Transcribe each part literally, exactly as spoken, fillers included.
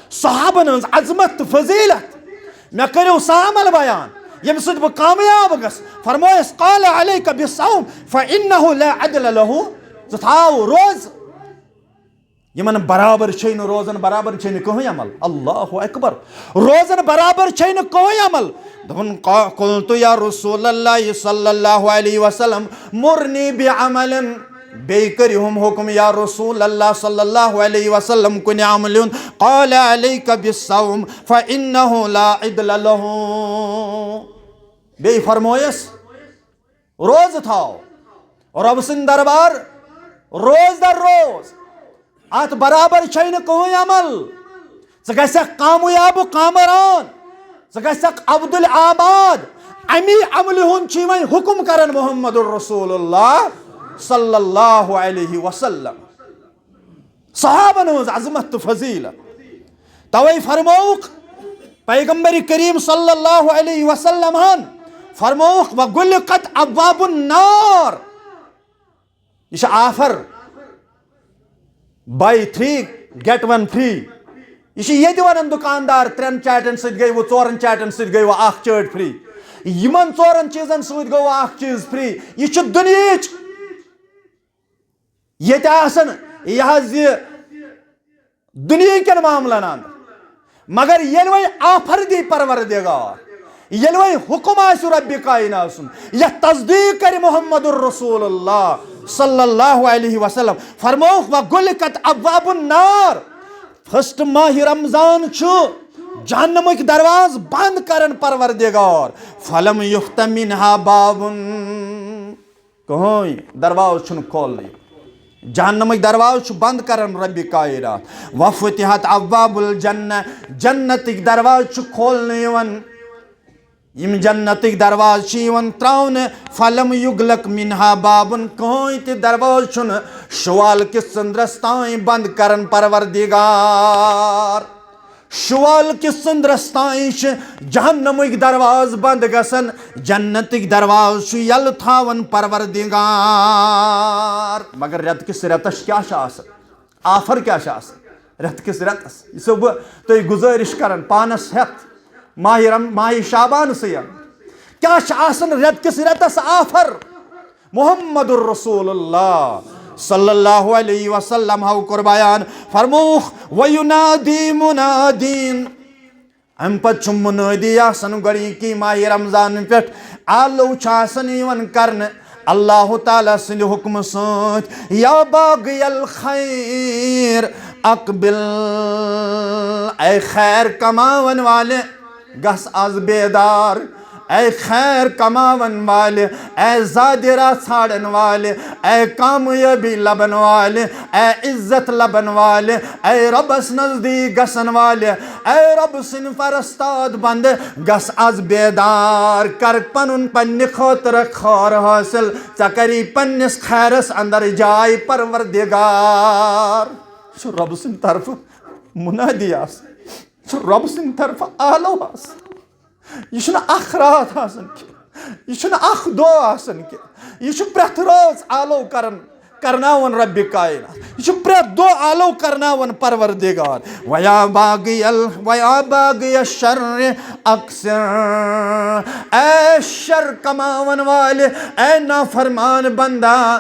صحابن ہٕنٛز عظمت تہٕ فضیلت۔ مےٚ کٔرِو سُہ عمل بیان، ییٚمہِ سۭتۍ بہٕ کامیاب گژھٕ۔ فرمویس، "قال عليك بالصوم فإنه لا عدل له۔" ژٕ تھاو روزٕ۔ یِمن برابر چھے نہٕ روزن، برابر چھے نہٕ کٕہٕنۍ عمل۔ اللہ اکبر۔ روزن برابر چھے نہٕ کٕہٕنۍ عمل۔ دوٚپُن، قا-، "قلت يا رسول الله صلى الله عليه وسلم، مرني بعمل۔" بیٚیہِ کٔرِو ہُم حُکُم، یا رسول اللہ صلی اللہ علیہ وسلم، کُنہِ عملہِ ہُنٛد۔ "قال عليك بالصوم فإنه لا عدل له۔" بیٚیہِ فرمویس، روزٕ تھاو، رۄب سٕنٛدِ دربار روز در روز۔ اتھ برابر چھے نہٕ کٕہٕنۍ عمل۔ ژٕ گژھکھ کامیاب و کامران، ژٕ گژھکھ عبدالآباد۔ امی عملہِ ہُنٛد چھُ وۄنۍ حُکُم کران محمد رسول اللہ صلی اللہ علیہ وسلم۔ صحابن ہٕنٛز عظمت تہٕ فضیلت۔ توے فرمووُکھ پیغمبر کریم صلی اللہ علیہ وسلم ہن، فرمووُکھ، "وغلقت ابواب النار۔" یہِ چھِ offer، buy three get one free۔ یہِ چھِ ییٚتہِ وَنان دُکاندار، ترٛٮ۪ن چاٹٮ۪ن سۭتۍ گٔیوٕ، ژورَن چاٹٮ۪ن سۭتۍ گٔیوٕ اَکھ چٲٹۍ free۔ یِمَن ژورَن چیٖزَن سۭتۍ گوٚو اَکھ چیٖز free۔ یہِ چھِ دُنیہٕچ، ییٚتہِ آسَن یہِ حظ یہِ دُنیہٕکٮ۪ن معاملن اندر۔ مگر ییٚلہِ وۄنۍ offer دی پروردگار، ییٚلہِ وۄنۍ حُکُم آسہِ رۄبِ کائنات سُنٛد، یتھ تصدیٖق کرِ محمد رسول اللہ صلی اللہ علیہ وسلم، فرمووُکھ، "وغلقت ابواب النار۔" first ماہِ رمضان چھُ جہنمٕکۍ دروازٕ بند کران پروردگار۔ "فلم یفتح منها باب۔" کٕہٕنۍ دروازٕ چھُنہٕ کھولنہٕ یِوان۔ جہنمٕکۍ دروازٕ چھُ بند کران رۄبِ کائنات۔ "وفتحت ابواب الجنہ۔" جنتٕکۍ دروازٕ چھُ کھولنہٕ یِوان۔ یِم جنتٕکۍ دروازٕ چھِ یِوان تراونہٕ۔ "فلم یغلق منها باب۔" کٕہٕنۍ تہِ دروازٕ چھُنہٕ شوال کِس ژٔندرس تام بند کران پروردگار۔ شوال کِس ژٔندرس تام چھِ جہنمٕکۍ دروازٕ بند گژھان، جنتٕکۍ دروازٕ چھُ یلہٕ تھاوان پروردگار۔ مگر رٮ۪تہٕ کِس رٮ۪تس کیٛاہ چھُ آسان؟ offer کیٛاہ چھُ آسان رٮ۪تہٕ کِس رٮ۪تس؟ یہِ چھُسو بہٕ تۄہہِ گُزٲرِش کران پانس ہٮ۪تھ، ماہِ رم-، ماہِ شعبانسٕے۔ کیٛاہ چھُ آسان رٮ۪تہٕ کِس رٮ۪تس offer؟ محمد رسول اللہ صلی اللہ علیہ وسلم ہو قربان فرمووُکھ، "وینادی منادین۔" امہِ پتہٕ چھُ منٲدی آسان گۄڈٕنِکی ماہِ رمضان پٮ۪ٹھ آلو چھُ آسان یِوان کرنہٕ اللہ تعالیٰ سٕنٛدِ حُکمہٕ سۭتۍ، "یا باغی الخیر اقبل۔" اے خیر کماون والہِ، گژھ از بیدار۔ اے خیر کماون والہِ، اے زادِ راہ ژھانڈن والہِ، اے کامیٲبی لبن والہِ، اے عزت لبن والہِ، اے رۄبس نزدیٖک گژھن والہِ، اے رۄب سٕنٛدۍ فرستاد بندٕ، گژھ از بیدار، کر پنُن پننہِ خٲطرٕ خٲر حٲصِل، ژےٚ کری پننِس خیرس اندر جاے پروردگار۔ یہِ چھُ رۄبہٕ سٕنٛدِ طرفہٕ منادی آسان۔ یہِ چھُ رۄبہٕ سٕنٛدِ طرفہٕ آلو آسان۔ یہِ چھُنہٕ اکھ راتھ آسان کینٛہہ۔ یہِ چھُنہٕ اکھ دۄہ آسان کینٛہہ۔ یہِ چھُ پرٛٮ۪تھ رٲژ آلو کران، کرناوان رۄبِ کائنات۔ یہِ چھُ پرٛٮ۪تھ دۄہ آلو کرناوان پروردگار۔ ویا باغی ال-، ویا باغی الشر اقصر۔ اے شر کماون والہِ، اے نافرمان بندہ،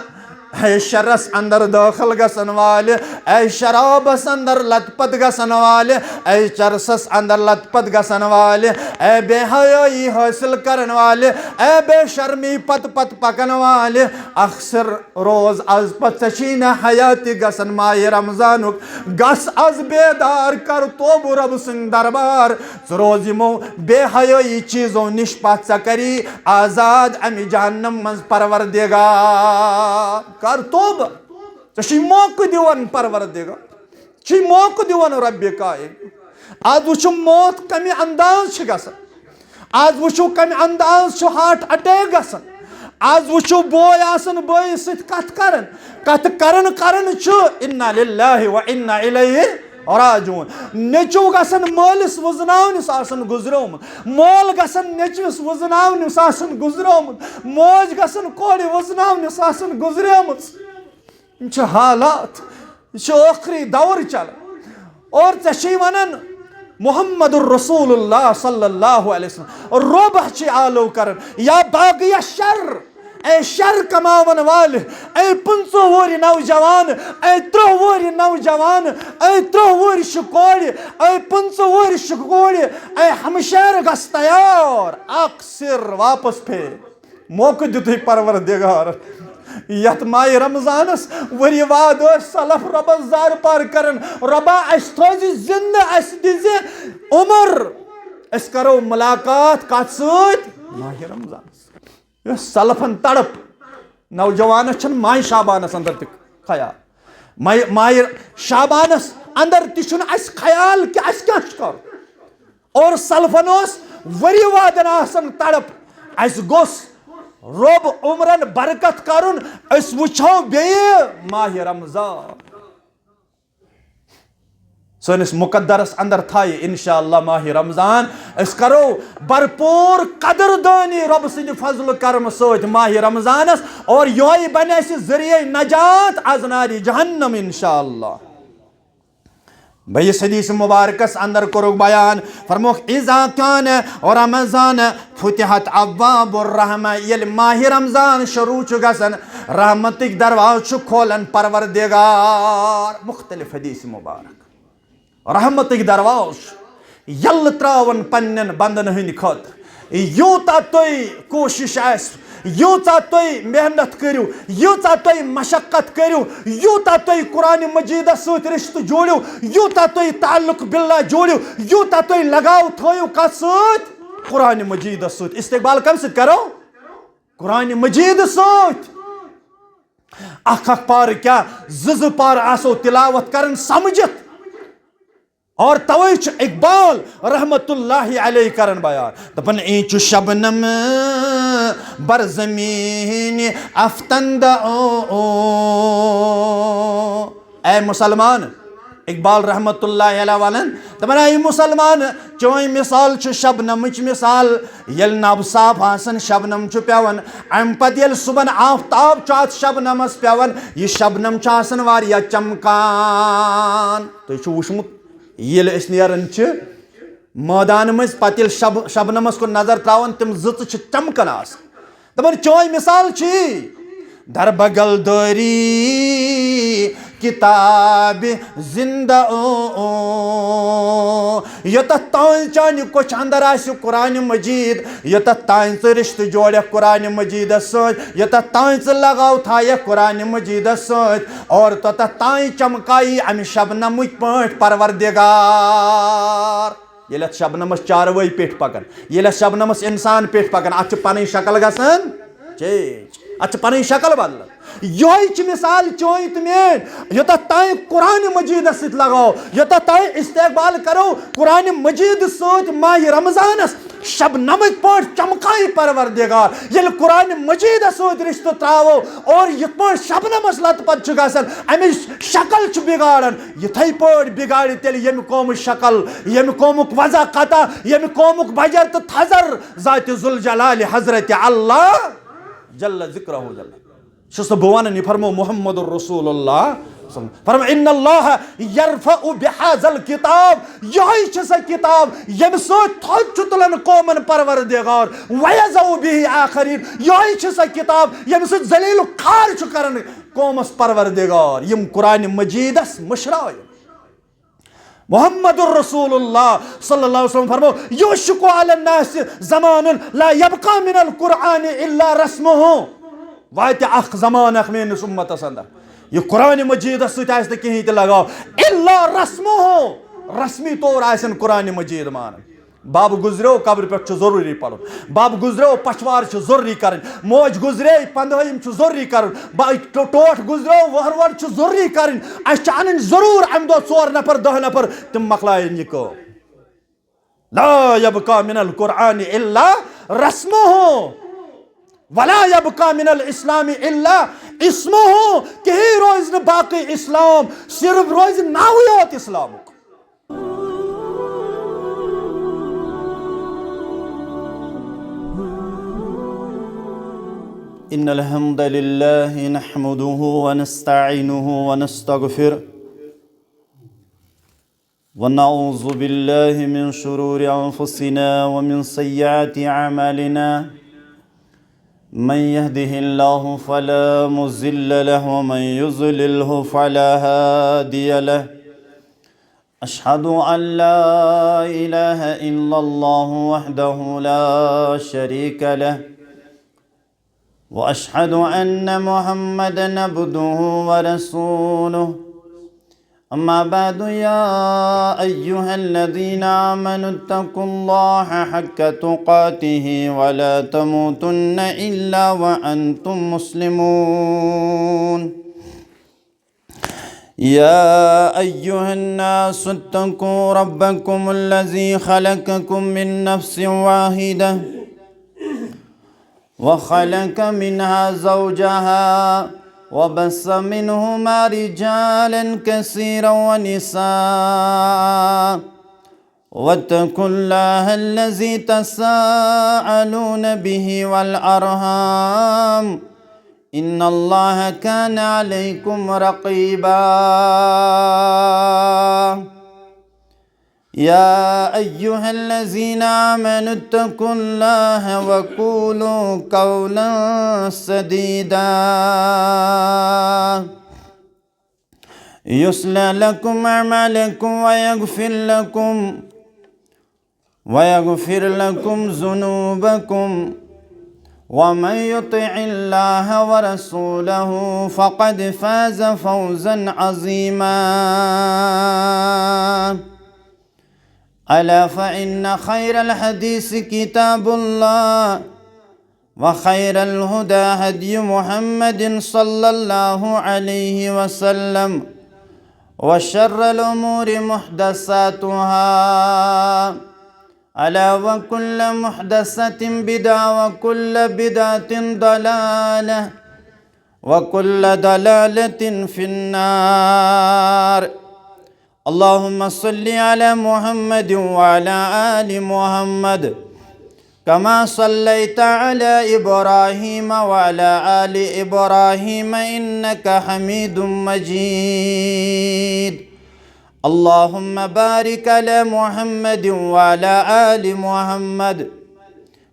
اے شرس اندر دٲخل گژھن والہِ، اے شرابس اندر لت پت گژھن والہِ، اے چرسس اندر لت پت گژھن والہِ، اے بے حیٲیی حٲصِل کرن والہِ، اے بے شرمی پت پت پکن والہِ، اقصر، روز از پتہٕ ژےٚ چھی نہٕ حیاتی گژھن ماہِ رمضانُک، گژھ از بیدار، کر توبہٕ رۄب سٕنٛدِ دربار۔ ژٕ روز یِمو بے حیٲیی چیٖزو نِش پتھ، ژےٚ کری آزاد امہِ جہنم منٛز پروردگار۔ کر توبہٕ، ژےٚ چھُے موقعہٕ دِوان پروردگار، چھُے موقعہٕ دِوان رۄبِ کائنات۔ از وٕچھو موت کمہِ انداز چھِ گژھان۔ از وٕچھو کمہِ انداز چھُ heart attack گژھان۔ از وٕچھو بوے آسان بٲیِس سۭتۍ کتھ کران، کتھ کران کران چھُ انا للہ و انا الیہ راجعون۔ نیٚچو گژھان مٲلِس وُزناونہِ، سُہ آسان گُزریومُت۔ مول گژھان نیٚچوِس وُزناونہِ، سُہ آسان گُزریومُت۔ موج گژھان کورِ وُزناونہِ، سُہ آسان گُزریمٕژ۔ یِم چھِ حالات، یہِ چھُ ٲخری دور چلان۔ اور ژےٚ چھِی ونان، محمد رسول اللہ صلی اللہ علیہ وسلم، رۄب چھِ آلو کران۔ یا باغی شر، اے شر کماون والہِ، اے پٕنٛژٕہ وُہرۍ نوجوان، اے ترٕٛہ وُہرۍ نوجوان، اے ترٕٛہ وُہرۍ شُکورِ، اے پٕنٛژٕہ وُہرۍ شُکورِ، اے ہمشیر گژھ تیار، اکھ سر واپس پھیر۔ موقعہٕ دیُتُے پروردگار۔ یتھ ماہِ رمضانس ؤری واد ٲسۍ سلف رۄبس زارٕ پار کران، رۄبا، اسہِ تھٲوزِ زندٕ، اسہِ دِزِ عمر، أسۍ کرو ملاقات کتھ سۭتۍ؟ ماہِ رمضانس۔ یۄس سلفن تڑپ، نوجوانس چھنہٕ ماہِ شعبانس اندر تہِ خیال۔ ماہِ، ماہِ شعبانس اندر تہِ چھُنہٕ اسہِ خیال کہِ اسہِ کیٛاہ چھُ کرُن۔ اور سلفن اوس ؤری وادن آسان تڑپ، اسہِ گوٚژھ رۄب عمرن برکت کرُن، أسۍ وٕچھو بیٚیہِ ماہِ رمضان۔ سٲنِس مقدرس اندر تھایہِ انشاءاللہ ماہِ رمضان۔ أسۍ کرو بھرپوٗر قدر دٲنی رۄب سٕنٛدِ فضل کرم سۭتۍ ماہِ رمضانس، اور یۄہے بنہِ اسہِ ذریعہ نجات از نارِ جہنم انشاءاللہ۔ بیٚیِس حدیث مبارکس اندر کوٚرُکھ بیان، فرمووُکھ، "اذا کان رمضان فتحت ابواب الرحمہ"، ییٚلہِ ماہِ رمضان شروع چھُ گژھان، رحمتٕکۍ دروازٕ چھُ کھولان پروردگار۔ مختلف حدیث مبارک۔ رحمتٕکۍ دروازٕ چھِ یلہٕ ترٛاوان پننٮ۪ن بندن ہٕنٛدِ خٲطرٕ۔ یوٗتاہ تُہۍ کوٗشِش آسہِ، یوٗژاہ تُہۍ محنت کٔرِو، یوٗژاہ تُہۍ مشقت کٔرِو، یوٗتاہ تُہۍ قرآنِ مجیدس سۭتۍ رشتہٕ جوڑِو، یوٗتاہ تُہۍ تعلق باللہ جوڑِو، یوٗتاہ تُہۍ لگاو تھٲیِو کتھ سۭتۍ؟ قرآنِ مجیدس سۭتۍ۔ استقبال کمہِ سۭتۍ کرو؟ قرآنِ مجیدٕ سۭتۍ۔ اکھ اکھ پارٕ کیٛاہ، زٕ زٕ پارٕ آسو تلاوت کران سمجھتھ۔ اور توے چھُ اقبال رحمت اللہ علیہ کران بیان، دپان، "این چو شبنم بر زمین افکنده او۔" اے مسلمان، اقبال رحمت اللہ علیہ ونان، دپان، "اے مسلمان، چٲنۍ مثال چھِ شبنمٕچ مثال۔ ییٚلہِ نب صاف آسان، شبنم چھُ پٮ۪وان، امہِ پتہٕ ییٚلہِ صُبحن آفتاب چھُ اتھ شبنمس پٮ۪وان، یہِ شبنم چھُ آسان واریاہ چمکان۔" تُہۍ چھِو وٕچھمُت، ییٚلہِ أسۍ نیران چھِ مٲدان مٔنٛزۍ، پتہٕ ییٚلہِ شب-، شبنمس کُن نظر تراوان، تِم زٕژٕ چھِ چمکان آسان۔ دپان، چٲنۍ مثال چھِ در بغل دٲری کتاب زندہ او۔ یوٚتتھ تام چانہِ کوٚچھِ اندر آسہِ قرآن مجید، یوٚتتھ تام ژٕ رشتہٕ جوڑکھ قرآن مجیدس سۭتۍ، یوٚتتھ تام ژٕ لگاو تھایکھ قرآن مجیدس سۭتۍ، اور توٚتتھ تام چمکایی امہِ شبنمٕکۍ پٲٹھۍ پروردگار۔ ییٚلہِ اتھ شبنمس چاروٲے پیٚٹھۍ پکان، ییٚلہِ اتھ شبنمس انسان پیٚٹھۍ پکان، اتھ چھِ پنٕنۍ شکل گژھان change، اتھ چھِ پنٕنۍ شکل بدلان۔ یۄہے چھِ مثال چٲنۍ تہٕ میٲنۍ۔ یوٚتتھ تام قرآن مجیدس سۭتۍ لگاو، یوٚتتھ تام استقبال کرو قرآن مجید سۭتۍ ماہِ رمضانس، شبنمٕکۍ پٲٹھۍ چمکایہِ پروردگار۔ ییٚلہِ قرآن مجیدس سۭتۍ رشتہٕ تراوو اور یِتھ پٲٹھۍ شبنمس لتہٕ پتہٕ چھُ گژھان، امِچ شکل چھُ بگاڑان، یِتھے پٲٹھۍ بگاڑِ تیٚلہِ ییٚمہِ قومٕچ شکل، ییٚمہِ قومُک وضع قطع، ییٚمہِ قومُک بجر تہٕ تھزر ذاتِ ذوالجلالِ حضرت اللہ جل ذکرہ جل۔ چھُس نہٕ بہٕ ونان، یہِ فرمو محمد رسول اللہ صلی اللہ علیہ وسلم۔ فرمو، "ان اللہ یرفع بہذا الکتاب"، یہے چھِ سۄ کتاب ییٚمہِ سۭتۍ تھوٚد چھُ تُلان قومن پروردگار، "ویضع بہ آخرین"، یہے چھِ سۄ کتاب ییٚمہِ سۭتۍ ذلیل و خوار چھُ کران قومس پروردگار۔ یِم قرآن مجیدس مٔشرٲوِن۔ محمد رسول اللہ صلی اللہ علیہ وسلم فرمو، "یوشک علی الناس زمان لا یبقی من القرآن الا رسمہ"۔ واتہِ اکھ زمانہٕ اکھ میٲنِس امتس اندر، یہِ قرآن مجیدس سۭتۍ آسہِ نہٕ کِہیٖنۍ تہِ لگاو، الا رسمہ، رسمی طور آسن قرآن مجید مانان۔ بب گُزریو، قبرِ پٮ۪ٹھ چھُ ضروٗری پَرُن۔ بب گُزریو، پچھوار چھُ ضروٗری کَرٕنۍ۔ موج گُزرے، پنٛدہٲیِم چھُ ضروٗری کَرُن۔ با-، ٹو-، ٹوٹھ گُزریو، وۄہروَر چھُ ضروٗری کَرٕنۍ۔ اَسہِ چھِ اَنٕنۍ ضروٗر اَمہِ دۄہ ژور نفر، دَہ نفر، تِم مۄکلایَن یہِ کٲم۔ لا یبقی من القرآن الا رسمہ، ولا یبقی من الاسلام الا اسمہ۔ کِہیٖنۍ روزِ نہٕ باقٕے اسلام، صرف روزِ ناوٕے یوت اسلامُک۔ إن الحمد لله نحمده ونستعينه ونستغفره ونعوذ باللہ من شرور انفسنا ومن سیئات اعمالنا۔ من يهده الله فلا مضل له ومن يضلله فلا هادي له۔ أشهد أن لا إله إلا الله وحده لا شريك له، وأشهد أن محمدا عبده ورسوله۔ أما بعد، يا أيها الذين آمنوا اتقوا الله حق تقاته ولا تموتن إلا وأنتم مسلمون۔ يا أيها الناس اتقوا ربكم الذي خلقكم من نفس واحدة وخلق منها زوجها وبث منهما رجالا كثيرا ونساء، واتقوا الله الذي تساءلون به والأرحام، إن الله كان عليكم رقيبا۔ يا أيها الذين آمنوا اتقوا الله وقولوا قولا سديدا، يصلح لكم أعمالكم ويغفر لكم، ويغفر لكم ذنوبكم، ومن يطع الله ورسوله فقد فاز فوزا عظيما۔ ألا فإن خير الحديث كتاب الله، وخير الهدى هدي محمد صلى الله عليه وسلم، وشر الأمور محدثاتها، ألا وكل محدثة بدعة، وكل بدعة ضلالة، وكل ضلالة في النار۔ اللهم صل على محمد وعلى آل محمد كما صليت على إبراهيم وعلى آل إبراهيم إنك حميد مجيد. اللهم بارك على محمد وعلى آل محمد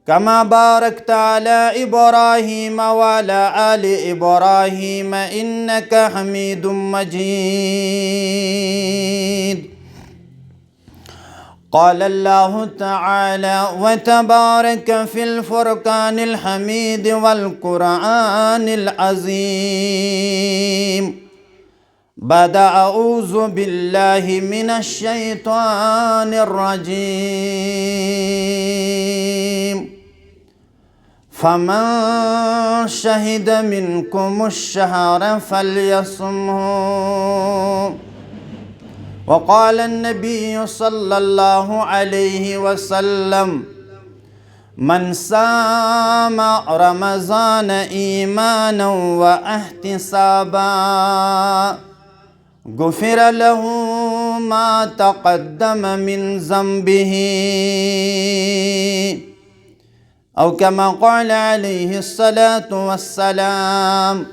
كما باركت على إبراهيم وعلى آل إبراهيم إنك حميد مجيد. قال الله تعالى وتبارك في الفرقان الحميد والقرآن العظيم بعد أعوذ بالله من الشيطان الرجيم. فمن شهد منكم الشهر فليصمه. وقال النبي صلى الله عليه وسلم: من صام رمضان إيمانا واحتسابا غفر له ما تقدم من ذنبه، أو كما قال عليه الصلاة والسلام.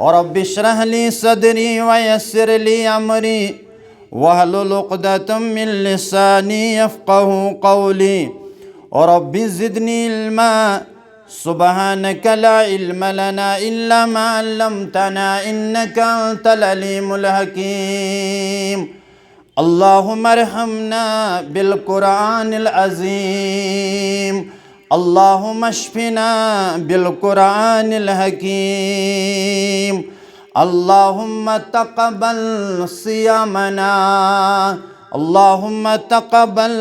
رب اشرح لي صدري ويسر لي أمري واحلل عقدة من لساني يفقه قولي. رب زدني علما. سبحانك لا علم لنا إلا ما علمتنا إنك أنت العليم الحكيم. اللهم ارحمنا بالقرآن العظيم. اللهم اشفنا بالقرآن الحكيم. اللهم تقبل صيامنا. اللهم تقبل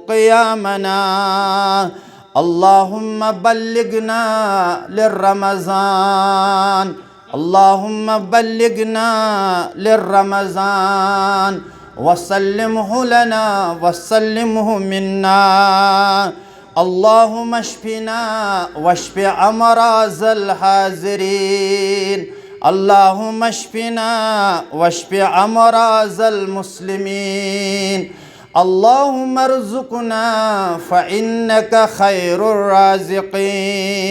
قيامنا. اللهم بلغنا للرمضان. اللهم بلغنا للرمضان وسلمه لنا وسلمه منا. اللهم اشفنا واشف أمراض الحاضرين. اللهم اشفنا واشف أمراض المسلمين. اللهم ارزقنا فإنك خير الرازقين.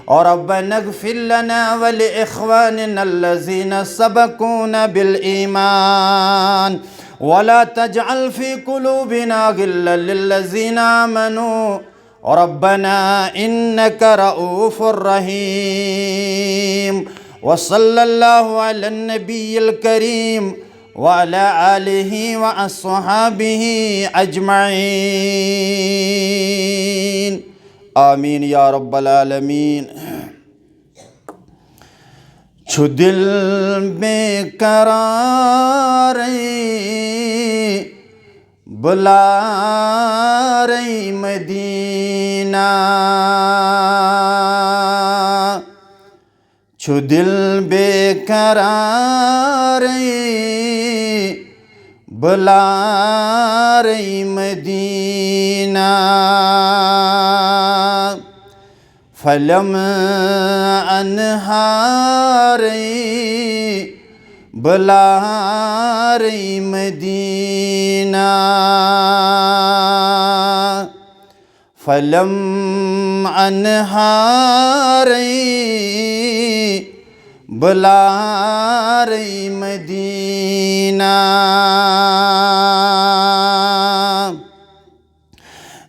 ربنا اغفر لنا ولإخواننا الذين سبقونا بالإيمان ولا تجعل في قلوبنا غلا للذين آمنوا ربنا إنك رؤوف رحيم. وصلى الله على النبي الكريم وعلى آله وأصحابه أجمعين. آمين يا رب العالمين. چھُ دِل بے قرارٕے، بُلارَے مدینہ۔ چھُ دِل بے قرارٕے، بُلارَے مدینہ۔ فلم انہارٕے، بُلارَے مدینہ۔ فلم انہارٕے، بُلارَے مدینہ۔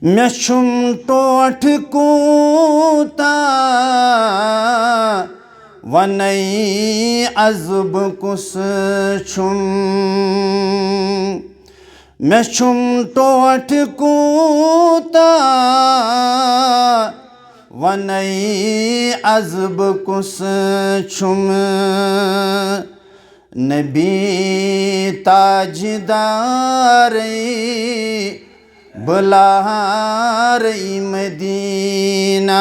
مےٚ چھُم ٹوٹھ کوٗتاہ، وَنَے از بہٕ کُس چھُم۔ مےٚ چھُم ٹوٹھ کوٗتاہ، وَنَے از بہٕ کُس چھُم۔ نبی تاجدارٕے، بُلارَے مدینہ۔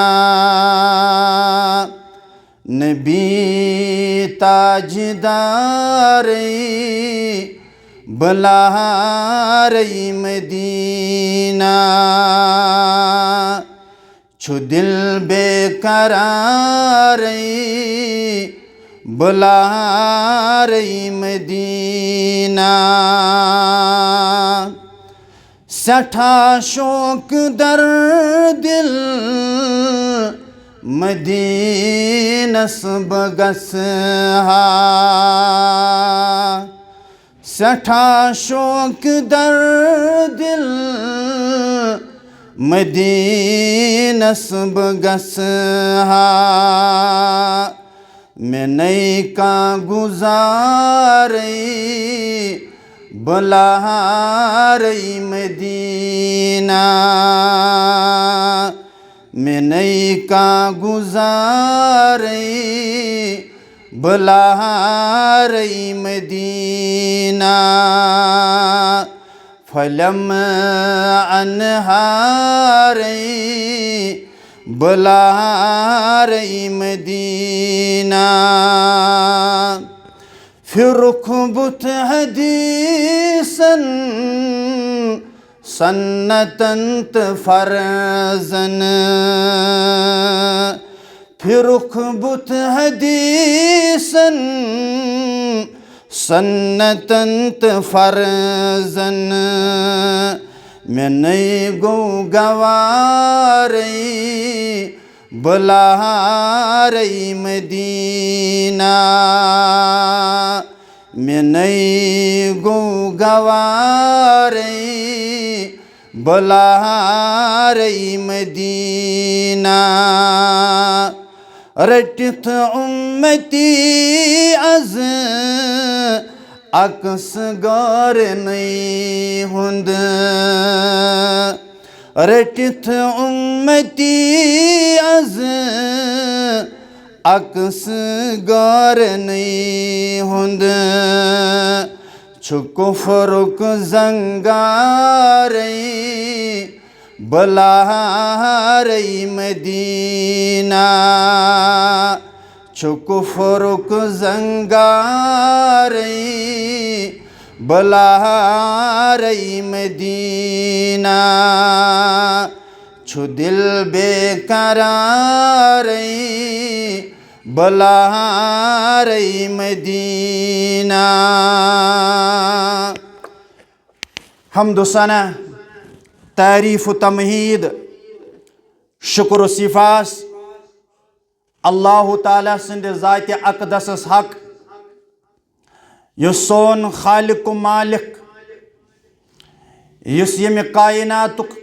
نبی تاجدارٕے، بُلارَے مدینہ۔ چھُ دِل بے قرارٕے، بُلارَے مدینہ۔ سٮ۪ٹھاہ شوق در دِل، مدینس بہٕ گژھٕ ہا۔ سٮ۪ٹھاہ شوق در دِل، مدینس بہٕ گژھٕ ہا۔ مےٚ نَے کانٛہہ گُزارٕے، بُلارَے مدینہ۔ مےٚ نَے کانٛہہ گُزارٕے، بُلارَے مدینہ۔ فلم انہارٕے، بُلارَے مدینہ۔ پھِرُکھ بُتھ حدیثن، سنتن تہٕ فرضن۔ پھِرُکھ بُتھ حدیثن، سنتن تہٕ فرضن۔ مےٚ نَے گوٚو گوارٕے، بُلارَے مدینہ۔ مےٚ نَے گوٚو گوارٕے، بُلارَے مدینہ۔ رٔٹِتھ اُمتی از عکس گورنٕے ہُنٛد۔ رٔٹِتھ اُمتی از عکس گورنٕے ہُنٛد۔ چھُ کُفرُک زنگارٕے، بُلارَے مدینہ۔ چھُ کُفرُک زنگارٕے، بُلارَے مدینہ۔ چھُ دِل بے قرارٕے، بُلارَے مدینہ۔ حمد و ثنا، تعریف و تمہید، شکر و سپاس اللہ تعالیٰ سٕنٛدِ ذاتِ اقدسس حق، یُس سون خالق و مالک، یُس ییٚمہِ کائناتُک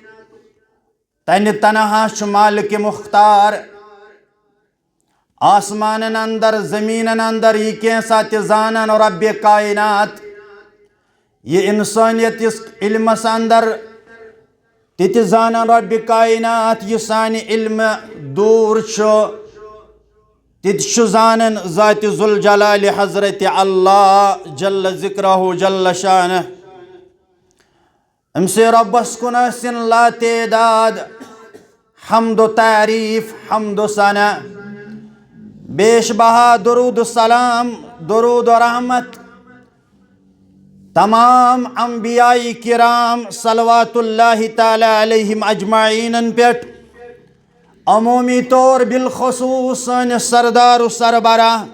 تنہِ تنہا چھُ مالک مختار۔ آسمانن اندر، زمینن اندر، یہِ کینٛژھا تہِ زانان رب کائنات۔ یہِ انسانیت یُس علمس اندر، تہِ تہِ زانان رب کائنات، یہِ سانہِ علمہٕ دوٗر چھُ، تہِ تہِ چھُ زانان ذات ذوالجلال حضرت اللہ جل ذکرہ جل شانہ۔ أمۍ سٕے رۄبَس کُن ٲسِن لاتعداد حمد و تعریٖف، حمد و ثنا، بیش بہا درود و سلام، درود و رحمت تمام انبیاء کرام صلوات اللہ تعالی علیہم اجمعینن پٮ۪ٹھ، عمومی طور بالخصوص سٲنِس سردار و سربراہ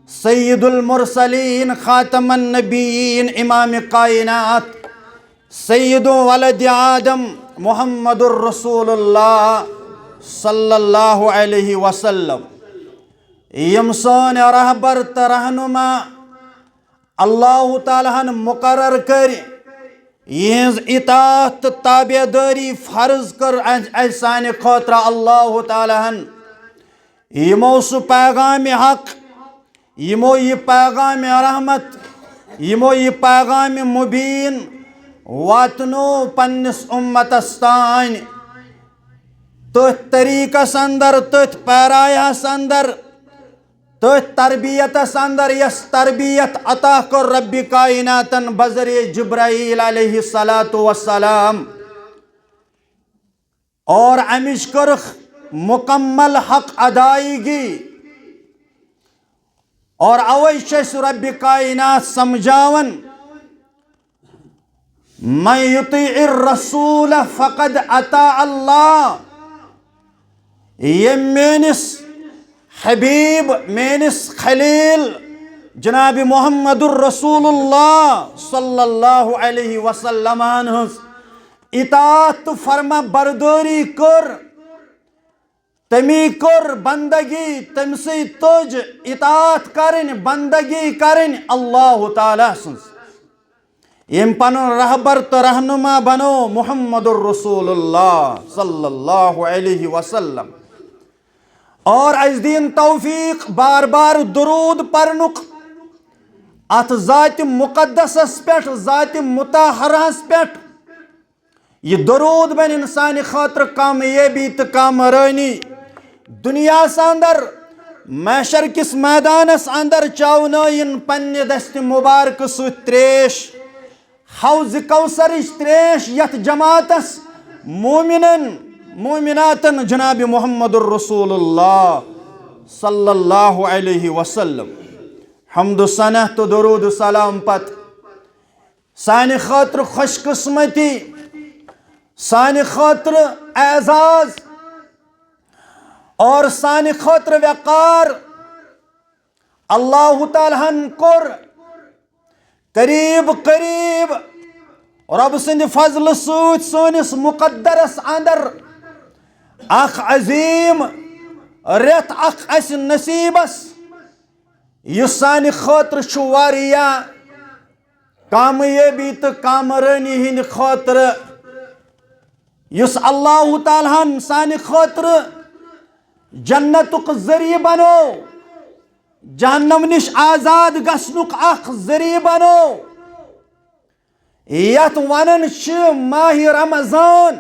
سید المرسلین، خاتم النبیین، امام کائنات، سید ولد آدم، محمد الرسول اللہ صلی اللہ علیہ وسلم، یِم سٲنۍ رہبر تہٕ رہنما اللہ تعالیٰ ہن مقرر کٔرۍ، یِہنٛز اطاعت تہٕ تابعدٲری فرض کٔر اَسہِ، اَسہِ سانہِ خٲطرٕ اللہ تعالیٰ ہن۔ یِمو سُہ پیغام حق، یِمو یہِ پیغام رحمت، یِمو یہِ پیغام مبین واتنو پننِس اُمتس تانۍ۔ تٔتھۍ طریٖقس اندر، تٔتھۍ پیرایہس اندر، تٔتھۍ تربیتس اندر، یۄس تربیت عطا کٔر رب کائناتن بذریعہ جبرائیل علیہ الصلوۃ والسلام۔ اور امِچ کٔرٕکھ مکمل حق ادائیگی۔ اور اوے چھُ اسہِ رب کائنات سمجھاوان، من یطیع الرسول فقد اطاع اللہ۔ ییٚمۍ میٲنِس حبیب، میٲنِس خلیل جناب محمد الرسول اللہ صلی اللہ علیہ وسلم ہٕنٛز اطاعت تہٕ فرما بردٲری کٔر، تٔمی کٔر بندگی، تٔمۍ سٕے تٔج اطاعت کرٕنۍ، بندگی کرٕنۍ اللہ تعالیٰ سٕنٛز۔ ییٚمۍ پنُن رہبر تہٕ رہنما بنو محمد الرسول اللہ صلی اللہ علیہ وسلم۔ اور اسہِ دِیِن توفیق بار بار درود پرنُک اتھ ذاتِ مقدسس پٮ۪ٹھ، ذاتِ مطہرہس پٮ۪ٹھ۔ یہِ درود بنہِ انسانہِ خٲطرٕ کامیٲبی تہٕ کامرٲنی۔ دُنیاہس اندر، محشر کِس میدانس اندر چاونٲیِن پننہِ دستِ مبارکہٕ سۭتۍ تریش، حوض کوثرٕچ تریش، یتھ جماعتس مومنن، مومناتن جناب محمد الرسول اللہ صلی اللہ علیہ وسلم۔ حمد و ثنا تہٕ درود و سلام پتہٕ سانہِ خٲطرٕ خوش قسمتی، سانہِ خٲطرٕ اعزاز اور سانہِ خٲطرٕ وقار۔ اللہ تعالیٰ ہن کوٚر قریب قریب رۄب سٕنٛدِ فضلہٕ سۭتۍ سٲنِس مقدرس اندر اکھ عظیٖم رٮ۪تھ، اکھ اسہِ نصیٖبس، یُس سانہِ خٲطرٕ چھُ واریاہ کامیٲبی تہٕ کامرٲنی ہٕنٛدِ خٲطرٕ، یُس اللہ تعالیٰ ہن سانہِ خٲطرٕ جنتُک ذٔریعہٕ بنوو، جہنم نِش آزاد گژھنُک اکھ ذٔریعہٕ بنوو، یتھ ونان چھِ ماہِ رمضان۔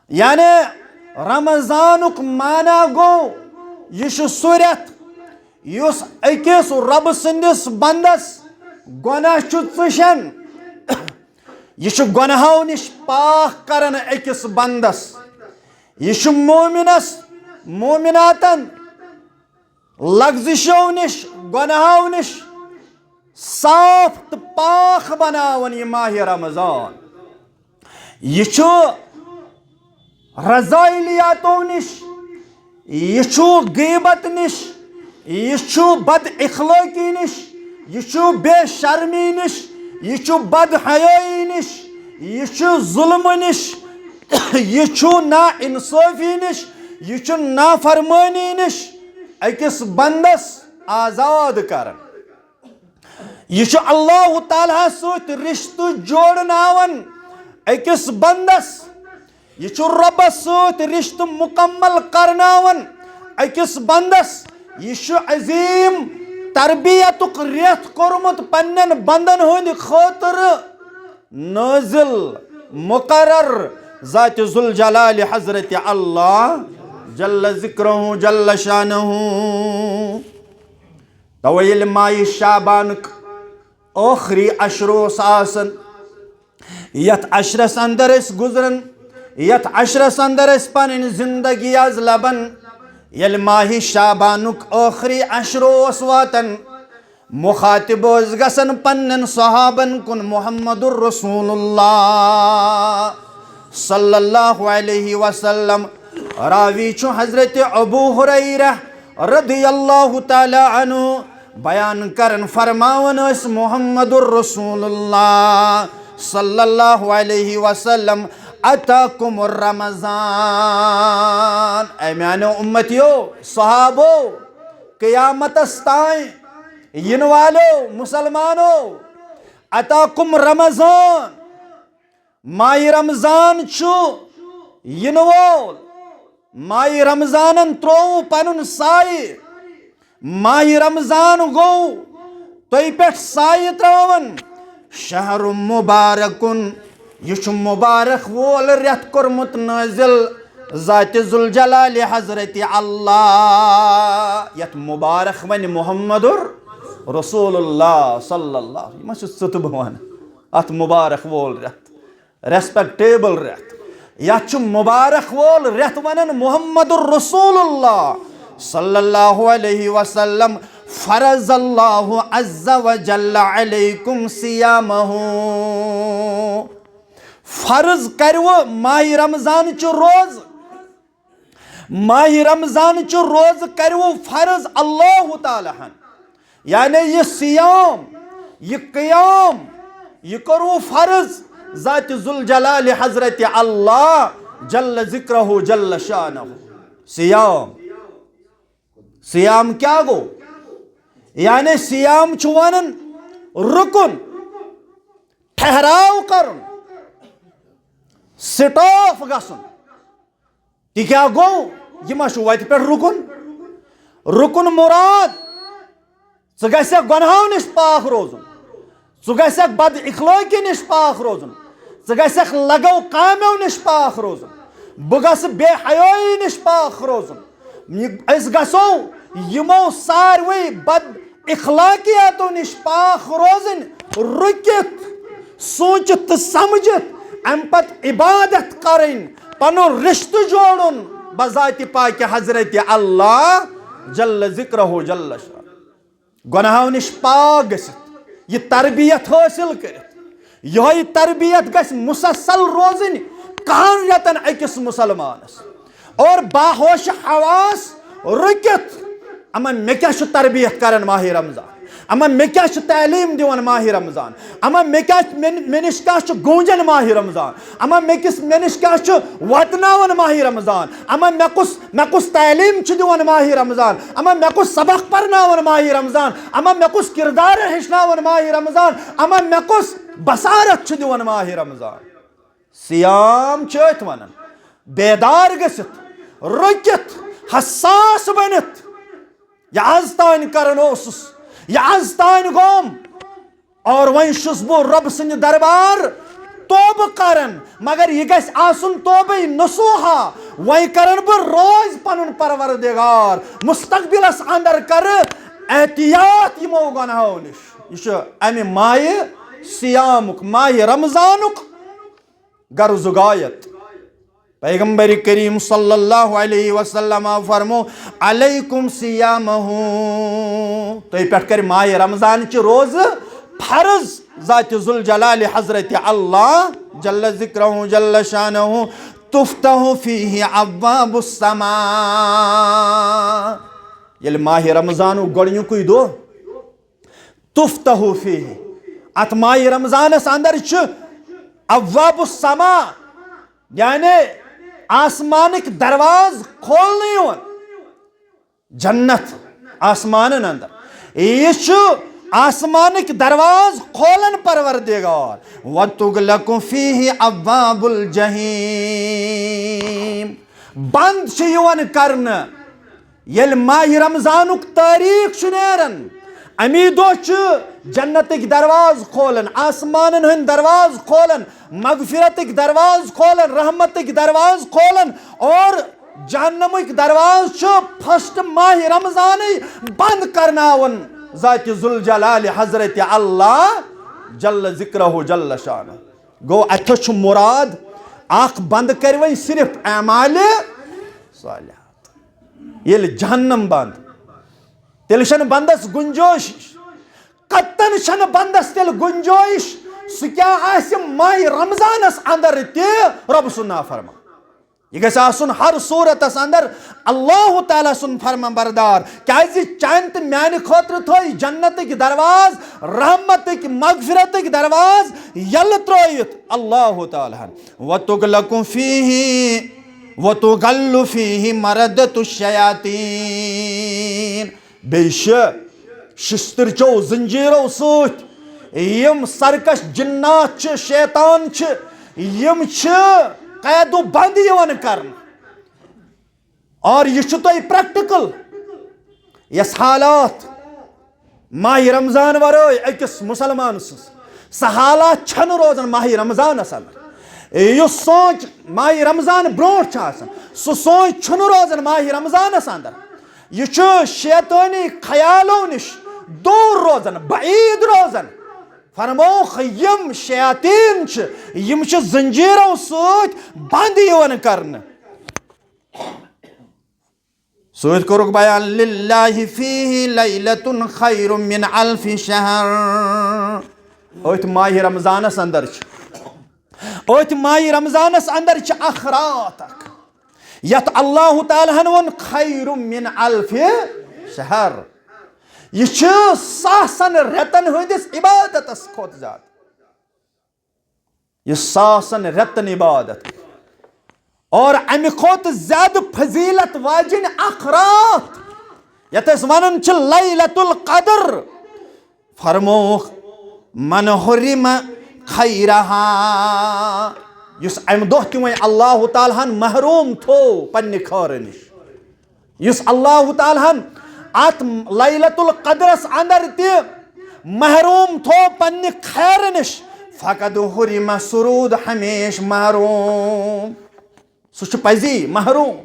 یعنی رمضانُک معنی گوٚو، یہِ چھُ سُہ رٮ۪تھ یُس أکِس رۄبہٕ سٕنٛدِس بندس گۄناہ چھُ ژٕشان۔ یہِ چھُ گۄناہو نِش پاک کران أکِس بندس۔ یہِ چھُ مومنس، مومناتن لغزشو نِش، گۄناہو نِش صاف تہٕ پاک بناوان یہِ ماہِ رمضان۔ یہِ چھُ رذائلیاتو نِش، یہِ چھُ غیبت نِش، یہِ چھُ بد اخلٲقی نِش، یہِ چھُ بے شرمی نِش، یہِ چھُ بد حیٲیی نِش، یہِ چھُ ظلمہٕ نِش، یہِ چھُ نا انصٲفی نِش، یہِ چھُ نافرمٲنی نِش أکِس بندس آزاد کران۔ یہِ چھُ اللہ تعالیٰ ہَس سۭتۍ رِشتہٕ جوڑناوان أکِس بندس۔ یہِ چھُ رۄبس سۭتۍ رِشتہٕ مُکمل کرناوان أکِس بندس۔ یہِ چھُ عظیٖم تربیتُک رٮ۪تھ کوٚرمُت پننٮ۪ن بندن ہٕنٛدِ خٲطرٕ نٲزِل، مُقرر ذاتِ ذوالجلالِ حضرتِ اللہ جل ذکرہ جل شانہ۔ توے ییٚلہِ ماہِ شعبانُک ٲخری عشرٕ اوس آسان، یتھ عشرس اندر أسۍ گُزران، یتھ عشرس اندر أسۍ پنٕنۍ زندگی از لبان، ییٚلہِ ماہِ شعبانُک ٲخری عشرٕ اوس واتان، مخاطب ٲسۍ گژھان پننٮ۪ن صحابن کُن، محمد رسول اللہ صلی اللہ علیہ وسلم۔ راوی چھُ حضرت ابو ہریرہ رضی اللہ تعالیٰ عنہ، بیان کرن فرماوان ٲسۍ محمد رسول اللہ صلی اللہ علیہ وسلم، اتاکم رمضان۔ اے میانیو امتیو، صحابو، قیامتس تام یِنہٕ والو مسلمانو، اتاکم رمضان، ماہِ رمضان چھُ یِنہٕ وول۔ ماہِ رمضانن تروو پنُن سایہِ۔ ماہِ رمضان گوٚو تۄہہِ پٮ۪ٹھ سایہِ تراوان۔ شہر مبارکن، یہِ چھُ مبارک وول رٮ۪تھ کوٚرمُت نٲزِل ذاتِ ذوالجلالِ حضرتِ اللہ، یتھ مبارک ونہِ محمد رسول اللہ صلی اللہ۔ یہِ ما چھُ ژٕ تہٕ بہٕ ونان؟ اتھ مبارک وول رٮ۪تھ، ریسپیکٹیبل رٮ۪تھ، یتھ چھُ مبارک وول رٮ۪تھ ونان محمد رسول اللہ صلی اللہ علیہ وسلم۔ فرض اللہ عز و جل علیکم صیامہ، فرض کرِوٕ ماہِ رمضان چہِ روزٕ۔ ماہِ رمضان چہِ روزٕ کروٕ فرض اللہ تعالیٰ ہن۔ یعنی یہِ صیام، یہِ قیام، یہِ کوٚروٕ فرض ذاتِ ذوالجلالِ حضرتِ اللہ جل ذکرہ جل شانہ۔ صیام، صیام کیٛاہ گوٚو؟ یعنی صیام چھُ ونان رُکُن، ٹھہراو کرُن، سٹاپ گژھُن۔ تہِ کیٛاہ گوٚو؟ یہِ ما چھُ وتہِ پٮ۪ٹھ رُکُن؟ رُکُن مراد، ژٕ گژھکھ گۄنہو نِش پاک روزُن، ژٕ گژھکھ بد اخلٲقی نِش پاک روزُن، ژٕ گژھکھ لغو کامیو نِش پاک روزُن، بہٕ گژھٕ بے حیٲیی نِش پاک روزُن۔ یہِ، أسۍ گژھو یِمو ساروٕے بد اخلاقیاتو نِش پاک روزٕنۍ، رُکِتھ، سوٗنٛچِتھ تہٕ سمجھِتھ، اَمہِ پتہٕ عبادت کرٕنۍ، پنُن رشتہٕ جوڑُن بذاتِ پاکِ حضرتِ اللہ جل ذکرہ جل شانہ۔ گۄناہو نِش پاک گٔژھِتھ، یہِ تربیت حٲصِل کٔرِتھ، یِہوٚے تربیت گژھِ مسلسل روزٕنۍ کہن رٮ۪تن أکِس مسلمانس۔ اور باہوش حواس رُکِتھ، اما مےٚ کیٛاہ چھُ تربیت کران ماہِ رمضان؟ اما مےٚ کیٛاہ چھُ تعلیٖم دِوان ماہِ رمضان؟ اما مےٚ کیٛاہ، مےٚ، مےٚ نِش کیٛاہ چھُ گوٗنجان ماہِ رمضان؟ اما مےٚ کِس، مےٚ نِش کیٛاہ چھُ واتناوان ماہِ رمضان؟ اما مےٚ کُس، مےٚ کُس تعلیٖم چھُ دِوان ماہِ رمضان؟ اما مےٚ کُس سبق پرناوان ماہِ رمضان؟ اما مےٚ کُس کردار ہیٚچھناوان ماہِ رمضان؟ اما مےٚ کُس بصارت چھُ دِوان ماہِ رمضان؟ صیام چھِ أتھۍ ونان۔ بیدار گٔژھِتھ، رُکِتھ، حساس بٔنِتھ۔ یہِ از تانۍ کران اوسُس، یہِ از تانۍ گوم، اور وۄنۍ چھُس بہٕ رۄب سٕنٛدِ دربار توبہٕ کران، مگر یہِ گژھِ آسُن توبہٕ نصوحا۔ وۄنۍ کران بہٕ روز پنُن پروردگار، مستقبلس اندر کرٕ احتیاط یِمو گۄناہو نِش۔ یہِ چھُ امہِ ماہِ صیامُک، ماہِ رمضانُک غرض و غایت۔ پیغمبر کریم صلی اللہ علیہ وسلم فرمو، علیکم صیامہ، تُہۍ پٮ۪ٹھ کرِ ماہِ رمضان چہِ روزٕ فرض ذاتِ ذوالجلال حضرت اللہ جل ذکرہ جل شانہ، تفتح فیہ ابواب السماء۔ ییٚلہِ ماہِ رمضانُک گۄڈٕنیُکُے دۄہ تفتح فیہ، اتھ ماہِ رمضانس اندر چھُ ابواب السماء، یعنی آسمانٕکۍ دروازٕ کھولنہٕ یِوان۔ جنت آسمانن اندر، یہِ چھُ آسمانٕکۍ دروازٕ کھولن پروردگار۔ وَتُغْلَقُ فِيهِ أَبْوَابُ الْجَحِيمِ۔ بند چھِ یِوان کرنہٕ۔ ییٚلہِ ماہِ رمضانُک تٲریٖخ چھُ نیران، اَمی دۄہ چھِ جنتٕکۍ دروازٕ کھولان، آسمانن ہٕنٛدۍ دروازٕ کھولان، مغفرتٕکۍ دروازٕ کھولان، رحمتٕکۍ دروازٕ کھولان اور جہنمٕکۍ دروازٕ چھِ first ماہِ رمضانٕے بند کرناوان ذاتِ ذوالجلالِ حضرت اللہ جل ذکرہ جل شانہ۔ گوٚو، اتھس چھُ مُراد اکھ، بند کرِ وۄنۍ صرف اعمالِ صالحات۔ ییٚلہِ جہنم بند، تیٚلہِ چھنہٕ بندس گنجٲیش، قطعاً چھنہٕ بندس تیٚلہِ گنجٲیش۔ سُہ کیٛاہ آسہِ ماہِ رمضانس اندر تہِ رۄب سُنٛد نافرمان؟ یہِ گژھِ آسُن ہر صوٗرتس اندر اللہ تعالیٰ سُنٛد فرمان بردار، کیازِ چانہِ تہٕ میانہِ خٲطرٕ تھٲے جنتٕکۍ دروازٕ، رحمتٕکۍ، مغفرتٕکۍ دروازٕ یلہٕ ترٲیِتھ اللہ تعالیٰ ہن۔ وَتُغْلَقُ فِيهِ وَتُغَلُّ فِيهِ مَرَدَةُ الشَّيَاطِينِ۔ بیٚیہِ چھِ شِستٕرچو زنجیٖرو سۭتۍ یِم سرکش جنات چھِ، شیطان چھِ، یِم چھِ قید و بند یِوان کرنہٕ۔ اور یہِ چھُ تۄہہِ practical، یۄس حالات ماہِ رمضان ورٲے أکِس مُسلمان سٕنٛز، سۄ حالات چھنہٕ روزان ماہِ رمضانس اندر۔ یُس سونٛچ ماہِ رمضان برونٛٹھ چھُ آسان، سُہ سونٛچ چھُنہٕ روزان ماہِ رمضانس اندر۔ یہِ چھُ شیطٲنی خیالو نِش دوٗر روزان، بعیٖد روزان۔ فرمووُکھ، یِم شیاطیٖن چھِ، یِم چھِ زنجیٖرو سۭتۍ بند یِوان کرنہٕ۔ سۭتۍ کوٚرُکھ بیان، لِلَّهِ فِيهِ لَيْلَةٌ خَيْرٌ مِنْ أَلْفِ شَهْرٍ۔ أتھۍ ماہِ رمضانس اندر چھِ، أتھۍ ماہِ رمضانس اندر چھِ اکھ راتھ اکھ، یتھ اللہ تعالیٰ ہن ووٚن، خَيْرٌ مِنْ أَلْفِ شَهْرٍ۔ یہِ چھِ ساسن رٮ۪تن ہٕنٛدِس عبادتس کھۄتہٕ زیادٕ۔ یہِ ساسن رٮ۪تن عبادت۔ اور امہِ کھۄتہٕ زیادٕ فضیلت واجِنۍ اکھ راتھ، یتھ أسۍ ونان چھِ لیلۃ القدر۔ فرمووُکھ، من حرم خیرہا، یُس امہِ دۄہ تہِ وۄنۍ اللہ تعالیٰ ہن محروم تھوو پننہِ خٲرٕ نِش۔ یُس اللہ تعالیٰ ہن اتھ لیلۃ القدرس اندر تہِ محروم تھوو پننہِ خیرٕ نِش، فقد حرم سرود ہمیش محروم۔ سُہ چھُ پزی محروم،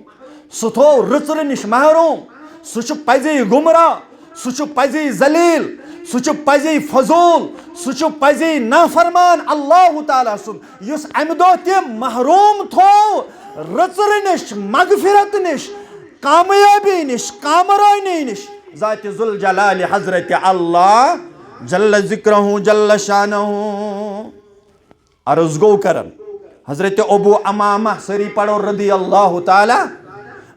سُہ تھوو رٕژرِ نِش محروم، سُہ چھُ پزی گمراہ، سُہ چھُ پزی ذلیل، سُہ چھُ پزی فضول، سُہ چھُ پزی نافرمان اللہ تعالیٰ سُنٛد، یُس امہِ دۄہ تہِ محروم تھوو رٕژرِ نِش، مغفرت نِش، کامیٲبی نِش، کامرٲنی نِش، ذاتِ ذوالجلالِ حضرت اللہ جل ذکرہ جل شانہ۔ عرض گوٚو کران، حضرت ابو امامہ، سٲری پرو رضی اللہ تعالیٰ،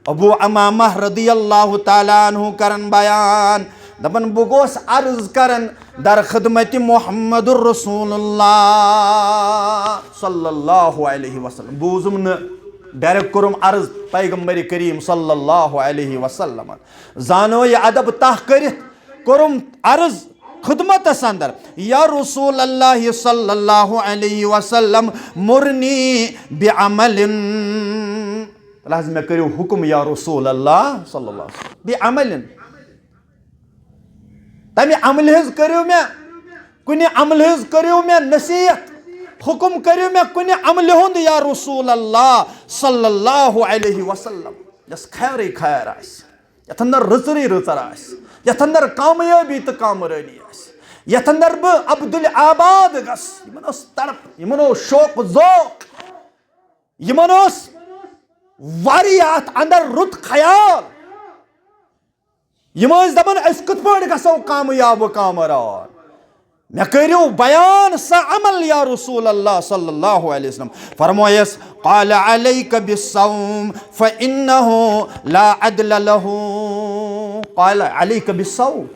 ابو امامہ رضی اللہ تعالیٰ عنہ کران بیان، دپان، بہٕ گوس عرض کران در خدمت محمد رسول اللہ صلی اللہ علیہ وسلم۔ بوٗزُم نہٕ، direct کوٚرُم عرض پیغمبر کریم صلی اللہ علیہ وسلم۔ زانو یہِ ادب تاہ کٔرِتھ کوٚرُم عرض خدمتس اندر، یا رسول اللہ صلی اللہ علیہ وسلم، مرنی بعمل۔ لحظ، مےٚ کٔرِو حکم یا رسول اللہ صلی اللہ علیہ وسلم، بعمل۔ تمہِ عملہِ ہٕنٛز کٔرِو مےٚ، کُنہِ عملہِ ہٕنٛز کٔرِو مےٚ نصیحت، حکم کٔرِو مےٚ کُنہِ عملہِ ہُنٛد یا رسول اللہ صلی اللہ علیہ وسلم، یۄس خیرٕے خیر آسہِ، یتھ اندر رٕژرٕے رٕژر آسہِ، یتھ اندر کامیٲبی تہٕ کامرٲنی آسہِ، یتھ اندر بہٕ عبدالآباد گژھٕ۔ یِمن ٲس تڑپ، یِمن اوس شوق ذوق، یِمن اوس واریاہ اتھ اندر رُت خیال۔ یِم ٲسۍ دپان، أسۍ کِتھ پٲٹھۍ گژھو کامیاب و کامران؟ مےٚ کٔرِو بیان سا عمل یا رسول اللہ صلی اللہ علیہ وسلم۔ فرمویس، قال علیک بالصوم فانہ لا عدل لہ۔ قال علیک بالصوم،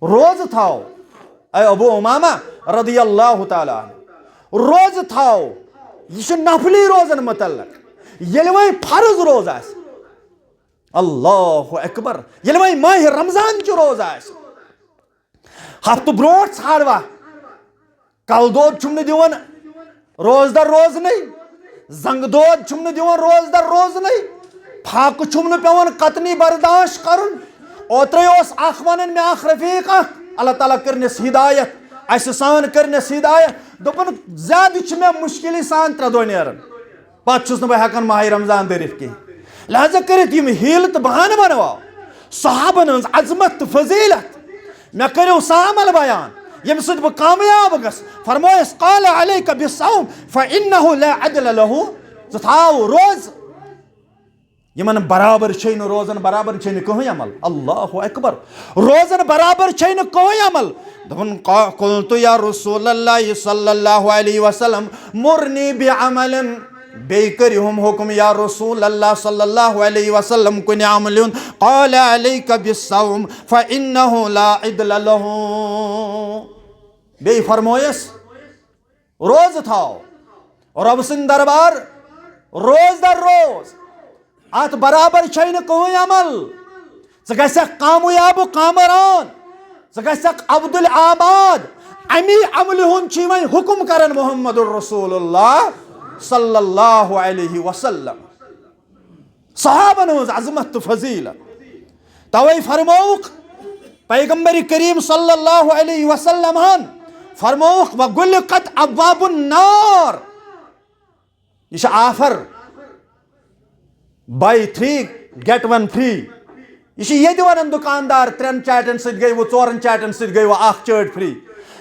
روزٕ تھاو۔ اے ابو امامہ رضی اللہ تعالیٰ عنہ، روزٕ تھاو۔ یہِ چھُ نفلی روزن متعلق۔ ییٚلہِ وۄنۍ فرض روزٕ آسہِ، اللہ اکبر، ییٚلہِ وۄنۍ ماہِ رمضان چہِ روزٕ آسہِ، ہفتہٕ برونٛٹھ ژھانٛڈوا۔ کلہٕ دود چھُم نہٕ دِوان روزدر روزنٕے، زنٛگہٕ دود چھُم نہٕ دِوان روزدر روزنٕے، فاقہٕ چھُم نہٕ پٮ۪وان قطنی برداشت کرُن۔ اوترے اوس اکھ ونان مےٚ اکھ رفیق اکھ، اللہ تعالیٰ کٔرنس ہدایت، اسہِ سان کٔرنس ہدایت، دوٚپُن زیادٕ چھِ مےٚ مشکلی سان ترٛےٚ دۄہ نیران۔ پتہٕ چھُس نہٕ بہٕ ہٮ۪کان ماہِ رمضان دٔرِتھ کینٛہہ۔ لہذا کٔرِتھ یِم حیٖلہٕ تہٕ بہانہٕ بناو، صحابن ہٕنٛز عظمت تہٕ فضیلت۔ مےٚ کٔرِو سُہ عمل بیان، ییٚمہِ سۭتۍ بہٕ کامیاب گژھٕ۔ فرمویس، "قال عليك بالصوم فإنه لا عدل له۔" ژٕ تھاو روزٕ۔ یِمن برابر چھے نہٕ روزن، برابر چھے نہٕ کٕہٕنۍ عمل۔ اللہ اکبر۔ روزن برابر چھے نہٕ کٕہٕنۍ عمل۔ دوٚپُن، قا-، "قلت يا رسول الله صلى الله عليه وسلم، مرني بعمل۔" بیٚیہِ کٔرِو ہُم حُکم، یا رسول اللہ صلی اللہ علیہ وسلم، کُنہِ عملہِ ہُنٛد۔ "قال عليك بالصوم فإنه لا عدل له۔" بیٚیہِ فرمویس، روزٕ تھاو، رۄب سٕنٛدِ دربار روزدر روز۔ اتھ برابر چھے نہٕ کٕہٕنۍ عمل۔ ژٕ گژھکھ کامیاب و کامران، ژٕ گژھکھ عبدالآباد۔ امی عملہِ ہُنٛد چھُ وۄنۍ حُکم کران محمد رسول اللہ صلی اللہ علیہ وسلم۔ صحابن ہٕنٛز عظمت تہٕ فضیلت۔ توے فرمووُکھ پیغمبر کریم صلی اللہ علیہ وسلم ہن، فرمووُکھ، "وغلقت ابواب النار۔" یہِ چھِ offer, buy three get one free۔ یہِ چھِ ییٚتہِ وَنان دُکاندار، ترٛٮ۪ن چاٹٮ۪ن سۭتۍ گٔیوٕ، ژورَن چاٹٮ۪ن سۭتۍ گٔیوٕ اَکھ چٲٹۍ free۔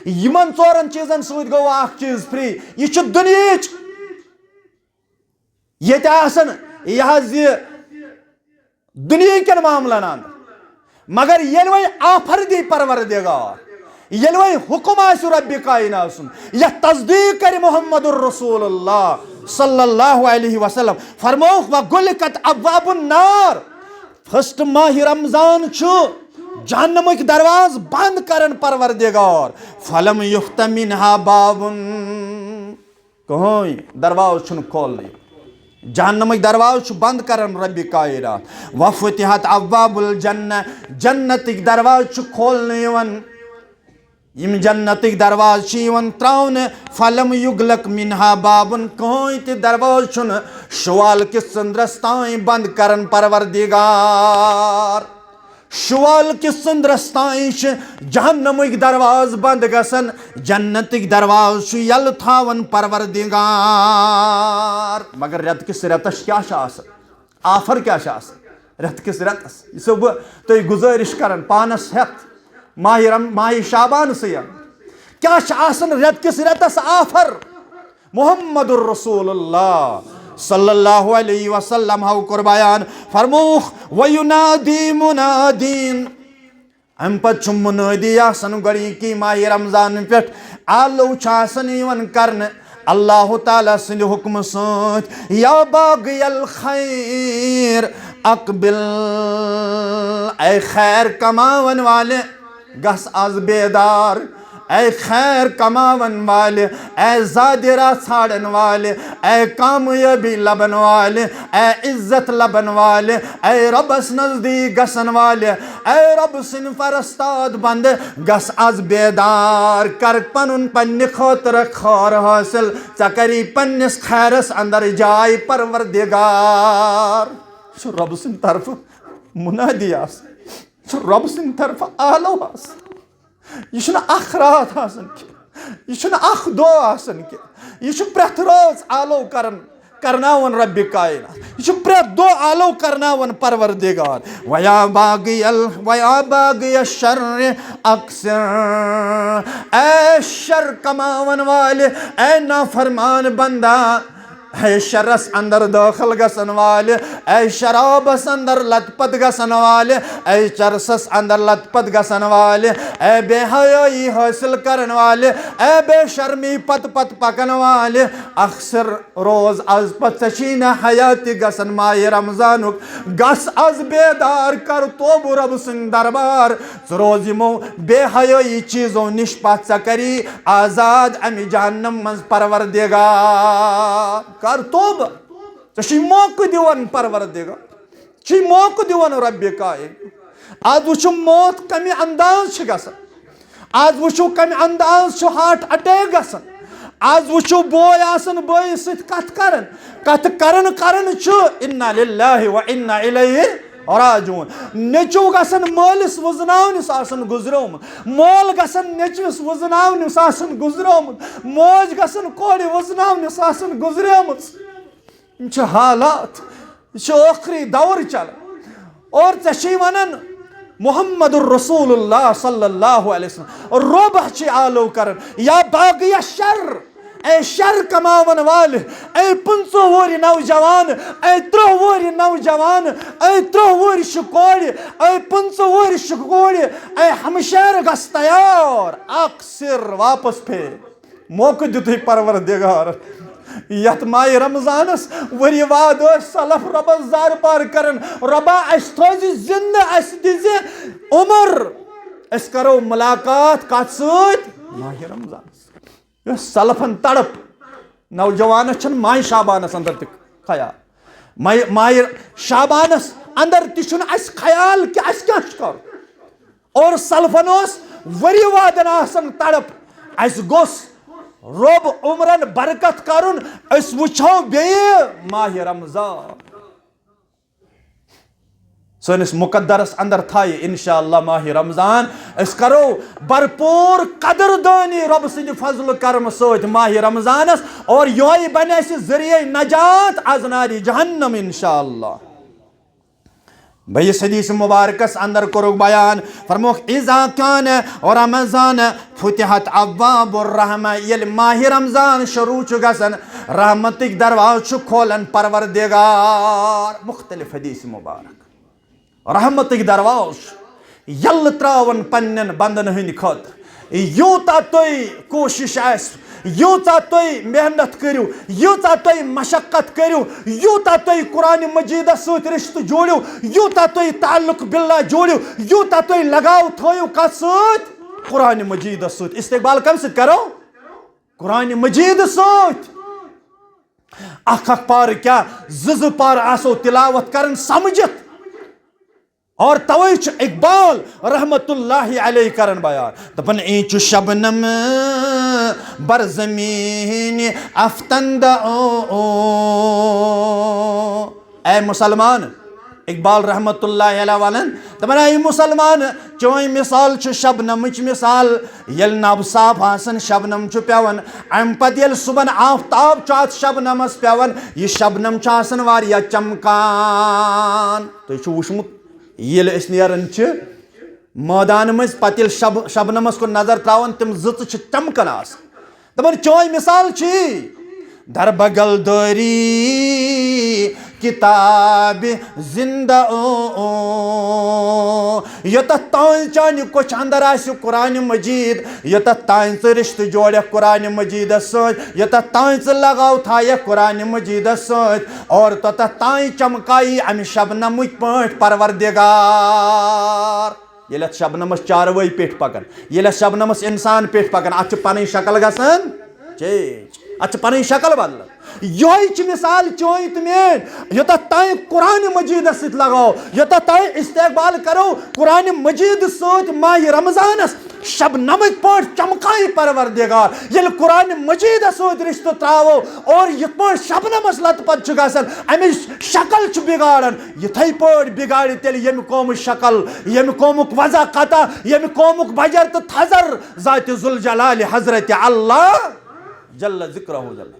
یِمَن ژورَن چیٖزَن سۭتۍ گوٚو اَکھ چیٖز free۔ یہِ چھِ دُنیہٕچ، ییٚتہِ آسَن یہِ حظ یہِ دُنیہٕکٮ۪ن معاملَن اَندَر۔ مگر ییٚلہِ وۄنۍ آفر دی پروردگار، ییٚلہِ وۄنۍ حُکم آسہِ رۄبِ کائنات سُنٛد، یَتھ تصدیٖق کَرِ محمد رسول اللہ صلی اللہ علیہ وسلم، فرمووُکھ، "وغلقت ابواب النار۔" first ماہِ رمضان چھُ جہنمٕکۍ دروازٕ بنٛد کران پروردگار۔ "فلم یفتح منها باب۔" کٕہٕنۍ دروازٕ چھُنہٕ کھولنہٕ یِوان۔ جہنمٕکۍ دروازٕ چھُ بنٛد کران رۄبِ کائنات۔ "وفتحت ابواب الجنہ۔" جنتٕکۍ دروازٕ چھِ کھولنہٕ یِوان۔ یِم جنتٕکۍ دروازٕ چھِ یِوان ترٛاونہٕ۔ "فلم یغلق منها باب۔" کٕہٕنۍ تہِ دروازٕ چھُنہٕ شوال کِس ژٔنٛدرس تام بنٛد کران پروردگار۔ شوال کِس ژٔنٛدرس تام چھِ جہنمٕکۍ دروازٕ بنٛد گژھان، جنتٕکۍ دروازٕ چھُ یَلہٕ تھاوان پروردگار۔ مگر رٮ۪تہٕ کِس رٮ۪تس کیٛاہ چھُ آسان؟ آفر کیٛاہ چھُ آسان رٮ۪تہٕ کِس رٮ۪تس؟ یہِ چھُسو بہٕ تۄہہِ گُزٲرِش کران پانس ہٮ۪تھ، ماہِ رم-، ماہِ شعبانسٕے۔ کیٛاہ چھُ آسان رٮ۪تہٕ کِس رٮ۪تس آفر؟ محمد رسول اللہ صلی اللہ علیہ وسلم ہو قربان فرمووُکھ، "وَيُنَادِي مُنَادٍ۔" اَمہِ پتہٕ چھُ مُنٲدی آسان گۄڈٕنِکی ماہِ رمضان پٮ۪ٹھ، آلو چھُ آسان یِوان کرنہٕ اللہ تعالیٰ سٕنٛدِ حُکمہٕ سۭتۍ، "یا باغی الخیر اقبل۔" اے خیر کماون والہِ، گژھ از بیدار۔ اے خیر کماون والہِ، اے زادِ راہ ژھانڈن والہِ، اے کامیٲبی لبن والہِ، اے عزت لبن والہِ، اے رۄبس نزدیک گژھن والہِ، اے رۄب سٕنٛدۍ فرستاد بندٕ، گژھ از بیدار، کر پنُن پننہِ خٲطرٕ خٲر حٲصِل، ژےٚ کری پننِس خیرس اندر جاے پروردگار۔ چھُ رۄب سٕنٛدِ طرفہٕ مُنادی آسان۔ چھُ رۄب سٕنٛدِ طرفہٕ آلو آسان۔ یہِ چھُنہٕ اکھ راتھ آسان کینٛہہ۔ یہِ چھُنہٕ اکھ دۄہ آسان کینٛہہ۔ یہِ چھُ پرٛٮ۪تھ رٲژ آلو کران، کرناوان رۄبِ کائنات۔ یہِ چھُ پرٛٮ۪تھ دۄہ آلو کرناوان پروردگار۔ وَيَا بَاغِيَ ال-، وَيَا بَاغِيَ الشَّرِّ أَقْصِرْ۔ اے شر کماون والہِ، اے نافرمان بندہ، اے شرس اندر دٲخل گژھن والہِ، اے شرابس اندر لت پت گژھن والہِ، اے چرسس اندر لت پت گژھن والہِ، اے بے حیٲیی حٲصِل کرن والہِ، اے بے شرمی پت پت پکن والہِ، اخسر روز از پتہٕ ژےٚ چھی نہٕ حیاتی گژھن ماہِ رمضانُک، گژھ از بیدار، کر توبہٕ رۄب سٕنٛدِ دربار۔ ژٕ روز یِمو بے حیٲیی چیٖزو نِش پتھ، ژےٚ کری آزاد امہِ جہنم منٛز پروردگار۔ کر توبہٕ، ژےٚ چھُے موقعہٕ دِوان پروردگار، چھُے موقعہٕ دِوان رۄبِ کائن۔ از وٕچھُم موت کمہِ انداز چھِ گژھان، آز وٕچھِو کمہِ انداز چھُ ہارٹ اٹیک گژھان۔ آز وٕچھِو بوے آسان بٲیِس سۭتۍ کتھ کران، کتھ کران کران چھُ انا للہ و انا الیہ راجعون۔ نیٚچو گژھان مٲلِس وٕزناونہِ، سُہ آسان گُزریومُت۔ مول گژھان نیٚچوِس وٕزناونہِ، سُہ آسان گُزریومُت۔ موج گژھان کورِ وٕزناونہِ، سُہ آسان گُزریمٕژ۔ یِم چھِ حالات، یہِ چھُ ٲخری دور چلان۔ اور ژےٚ چھِی ونان محمد رسول اللہ صلی اللہ علیہ وسلم، رۄب چھِ آلو کران، یا باغی شر، اے شر کماون والہِ، اے پٕنٛژٕہ وُہرِ نوجوان، اے ترٕٛہ وُہرِ نوجوان، اے ترٕٛہ وُہرِ چھِ کورِ، اے پٕنٛژٕہ وُہرِ چھِ کورِ، اے ہمشیر گژھ تیار، اکھ سِر واپس پھیر۔ موقعہٕ دیُتُے پروردگار۔ یتھ ماہِ رمضانس ؤری واد ٲسۍ سلف رۄبس زارٕ پار کران، رۄبا، اسہِ تھٲوزِ زندٕ، اسہِ دِزِ عمر، أسۍ کرو ملاقات کتھ سۭتۍ؟ ماہِ رمضانس۔ یۄس سلفن تڑپ، نوجوانس چھنہٕ ماہِ شعبانس اندر تہِ خیال۔ ماہِ، ماہِ شعبانس اندر تہِ چھُنہٕ اسہِ خیال کہِ اسہِ کیٛاہ چھُ کرُن۔ اور سلفن اوس ؤری وادن آسان تڑپ، اسہِ گوٚژھ رۄب عمرن برکت کرُن، أسۍ وٕچھو بیٚیہِ ماہِ رمضان۔ سٲنِس مقدرس اندر تھایہِ انشاءاللہ ماہِ رمضان، أسۍ کرو بھرپور قدردٲنی رۄب سٕنٛدِ فضل و کرم سۭتۍ ماہِ رمضانس، اور یۄہے بنہِ اسہِ ذریعہ نجات از نارِ جہنم انشاءاللہ۔ بیٚیِس حدیث مبارکس اندر کوٚرُکھ بیان، فرمووُکھ، "اذا کان رمضان فتحت ابواب الرحمہ"، ییٚلہِ ماہِ رمضان شروع چھُ گژھان، رحمتٕکۍ دروازٕ چھُ کھولان پروردگار۔ مختلف حدیث مبارک، رحمتٕکۍ دروازٕ چھِ یلہٕ تراوان پننٮ۪ن بندن ہٕنٛدِ خٲطرٕ۔ یوٗتاہ تۄہہِ کوٗشِش آسہِ، یوٗژاہ تُہۍ محنت کٔرِو، یوٗژاہ تُہۍ مشقت کٔرِو، یوٗتاہ تُہۍ قرآن مجیدس سۭتۍ رشتہٕ جوڑِو، یوٗتاہ تُہۍ تعلق باللہ جوڑِو، یوٗتاہ تُہۍ لگاو تھٲیِو کتھ سۭتۍ؟ قرآن مجیدس سۭتۍ۔ استقبال کمہِ سۭتۍ کرو؟ قرآن مجید سۭتۍ۔ اکھ اکھ پارٕ کیٛاہ، زٕ زٕ پارٕ آسو تلاوت کران سمجھتھ۔ اور توے چھُ اقبال رحمت اللہ علیہ کران بیان، دپان، "این چو شبنم بر زمین افطند او۔" اے مسلمان، اقبال رحمت اللہ علیہ ونان، دپان، اے مسلمان، چٲنۍ مثال چھِ شبنمٕچ مثال۔ ییٚلہِ نب صاف آسان، شبنم چھُ پٮ۪وان، امہِ پتہٕ ییٚلہِ صبحن آفتاب چھُ اتھ شبنمس پٮ۪وان، یہِ شبنم چھُ آسان واریاہ چمکان۔ تُہۍ چھِو وٕچھمُت، ییٚلہِ أسۍ نیران چھِ مٲدان مٔنٛزۍ، پتہٕ ییٚلہِ شب-، شبنمس کُن نظر تراوان، تِم زٕژٕ چھِ چمکان آسان۔ دپان، چٲنۍ مثال چھِ در بغل دٲری کتاب زندہ او، او۔ یوٚتتھ تام چانہِ کۄچھِ اندر آسہِ قرآن مجید، یوٚتتھ تام ژٕ رشتہٕ جوڑکھ قرآن مجیدس سۭتۍ، یوٚتتھ تام ژٕ لگاو تھایکھ قرآن مجیدس سۭتۍ، اور توٚتتھ تام چمکایی امہِ شبنمٕکۍ پٲٹھۍ پروردگار۔ ییٚلہِ اتھ شبنمس چاروٲے پیٚٹھۍ پکان، ییٚلہِ اتھ شبنمس انسان پیٚٹھۍ پکان، اتھ چھِ پنٕنۍ شکل گژھان چینج، اتھ چھِ پنٕنۍ شکل بدلان۔ یۄہے چھِ مثال چٲنۍ تہٕ میٲنۍ، یوٚتتھ تام قرآن مجیدس سۭتۍ لگاو، یوٚتتھ تام استقبال کرو قرآن مجید سۭتۍ ماہِ رمضانس، شبنمٕکۍ پٲٹھۍ چمکایہِ پروردگار۔ ییٚلہِ قرآن مجیدس سۭتۍ رشتہٕ تراوو اور یِتھ پٲٹھۍ شبنمس لتہٕ پتہٕ چھُ گژھان، امِچ شکل چھُ بگاڑان، یِتھے پٲٹھۍ بگاڑِ تیٚلہِ ییٚمہِ قومٕچ شکل، ییٚمہِ قومُک وضع قطع، ییٚمہِ قومُک بجر تہٕ تھزر ذاتِ ذوالجلال حضرت اللہ جل ذکرہ جل۔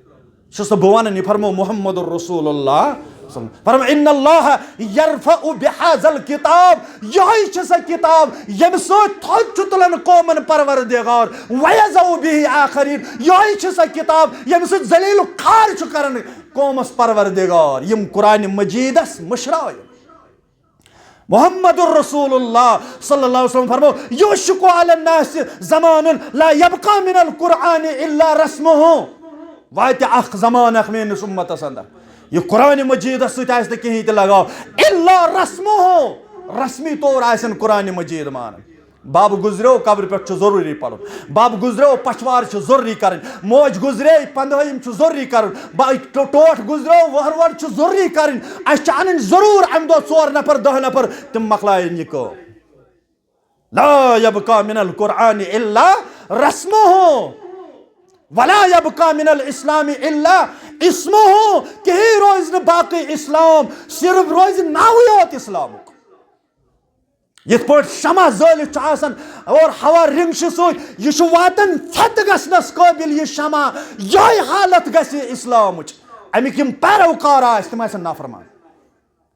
چھُس نہٕ بہٕ ونان، یہِ فرمو محمد رسول اللہ صلی اللہ علیہ وسلم۔ فرمو، "ان اللہ یرفع بہذا الکتاب"، یہے چھِ سۄ کتاب ییٚمہِ سۭتۍ تھوٚد چھُ تُلان قومن پروردگار، "ویضع بہ آخرین"، یہے چھِ سۄ کتاب ییٚمہِ سۭتۍ ذلیل و خوار چھُ کران قومس پروردگار۔ یِم قرآن مجیدس مٔشرٲوِتھ۔ محمد رسول اللہ صلی اللہ علیہ وسلم فرمو، "یوشک علی الناس زمان لا یبقی من القرآن الا رسمہ"۔ واتہِ اکھ زمانہٕ اکھ میٲنِس امتس اندر، یہِ قرآن مجیدس سۭتۍ آسہِ نہٕ کِہیٖنۍ تہِ لگاو، الا رسمہ، رسمی طور آسن قرآن مجید مانان۔ بب گُزریو، قبرِ پٮ۪ٹھ چھُ ضروٗری پَرُن۔ بب گُزریو، پچھوار چھُ ضروٗری کَرٕنۍ۔ موج گُزرے، پندہٲیِم چھُ ضروٗری کَرُن۔ با-، ٹو-، ٹوٹھ گُزریو، وہروَر چھُ ضروٗری کَرٕنۍ۔ اَسہِ چھِ اَنٕنۍ ضروٗر اَمہِ دۄہ ژور نفر، دَہ نفر، تِم مۄکلایَن یہِ کٲم۔ لا يبقى من القرآن إلا رسمه، ولا يبقى من الإسلام إلا اسمه۔ کِہیٖنۍ روزِ نہٕ باقٕے اسلام، صرف روزِ ناوٕے یوت اسلامُک۔ یِتھ پٲٹھۍ شمع زٲلِتھ چھُ آسان اور ہوا رِنگشہِ سۭتۍ، یہِ چھُ واتان ژھٮ۪تہٕ گژھنَس قٲبِل یہِ شمع۔ یِہوٚے حالت گژھِ اسلامٕچ۔ اَمِکۍ یِم پیروکار آسہِ، تِم آسن نافرمان۔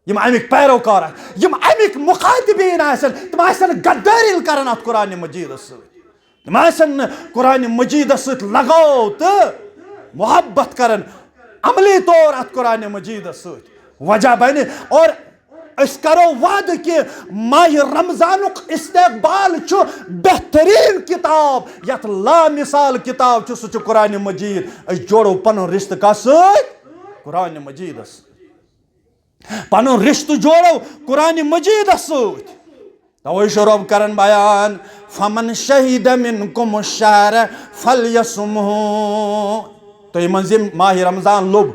یِم اَمِکۍ پیروکار آسن، یِم اَمِکۍ مخاطبین آسن، تِم آسن غدٲری کران اَتھ قرآن مجیدس سۭتۍ۔ تِم آسن نہٕ قرآن مجیدس سۭتۍ لگاو تہٕ محبت کران عملی طور اَتھ قرآن مجیدس سۭتۍ۔ وجہ بنہِ۔ اور أسۍ کرو وعدٕ کہِ ماہِ رمضانُک استقبال چھُ بہتریٖن کتاب، یتھ لامثال کتاب چھُ، سُہ چھُ قرآن مجید۔ أسۍ جوڑو پنُن رشتہٕ کس سۭتۍ؟ قرآن مجیدس سۭتۍ۔ پنُن رشتہٕ جوڑو قرآن مجیدس سۭتۍ۔ توے چھُ رب کران بیان، فمن شہد منکم الشہر فلیصمہ۔ تُہۍ منٛز یِم ماہِ رمضان لوٚب،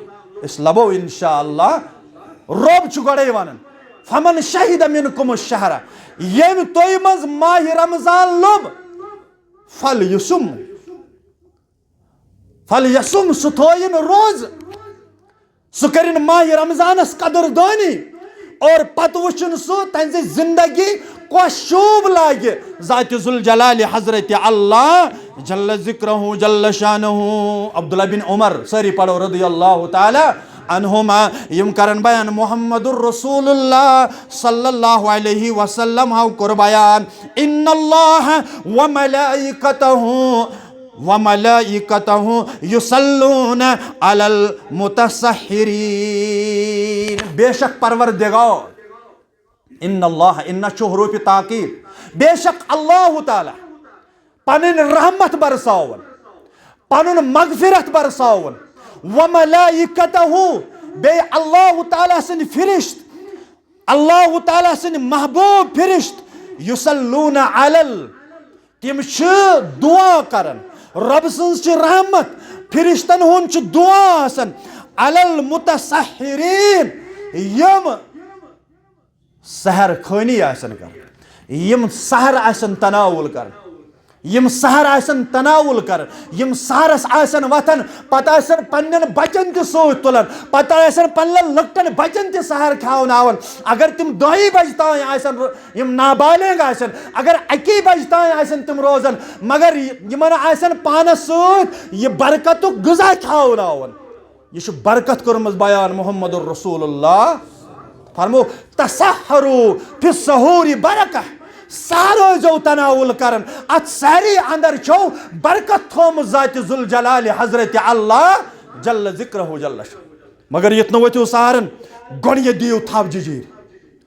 أسۍ لبو انشاءاللہ۔ رب چھُ گۄڈے ونان، فمن شہد منکم الشہر، ییٚمۍ تُہۍ منٛز ماہِ رمضان لوٚب، فلیصم، فلیصم، سُہ تھٲیِن روزٕ، سُہ کٔرِن ماہِ رمضانس قدر دٲنی، اور پتہٕ وٕچھُن سُہ تہنٛزِ زندگی کۄس شوٗب لاگہِ ذاتِ ذوالجلال حضرت اللہ جل ذکرہ جل شانہ۔ عبداللہ بن عمر، سٲری پرو رضی اللہ تعالی عنہما، یِم کرن بیان محمد الرسول اللہ صلی اللہ علیہ وسلم ہاو کوٚر بیان، ان اللہ و ملائکتہ وملائکتہ یصلون علی المتسحرین۔ بے شک پروردگار، ان اللہ، ان چھُ حروف تاکید، بے شک اللہ تعالیٰ پنٕنۍ رحمت برساون، پنُن مغفرت برساون، وملائکتہ، بیٚیہِ اللہ تعالیٰ سٕنٛدۍ فرشت، اللہ تعالیٰ سٕنٛدۍ محبوب فرشت، یصلون علی ال-، تِم چھِ دعا کران، رب سٕنٛز چھِ رحمت، فرشتن ہُنٛد چھُ دعا آسان، علی المتسحرین، یِم سحر خٲنی آسن کران، یِم سحر آسن تناول کران، یِم سحر آسن تناول کران، یِم سحرس آسن وتھان، پتہٕ آسن پننٮ۪ن بچن تہِ سۭتۍ تُلان، پتہٕ آسن پننٮ۪ن لۄکٹٮ۪ن بچن تہِ سحر کھیاوناوان۔ اگر تِم دۄیہِ بجہِ تام آسن رو-، یِم نابالغ آسن، اگر اکی بجہِ تام آسن تِم روزان، مگر یِمن آسن پانس سۭتۍ یہِ برکتُک غذا کھیاوناوان۔ یہِ چھُ برکت کٔرمٕژ بیان محمد الرسول اللہ۔ فرمو، تسحروا فی السحور برکہ، سحر ٲسۍزیو تناول کران، اتھ سحری اندر چھو برکت تھومُت ذاتِ ذوالجلال حضرت اللہ جل ذکرہ جل شانہ۔ مگر یُتھ نہٕ ؤتھِو سحرن، گۄڈٕ یہِ دِیِو تھپھ جِجیٖرۍ۔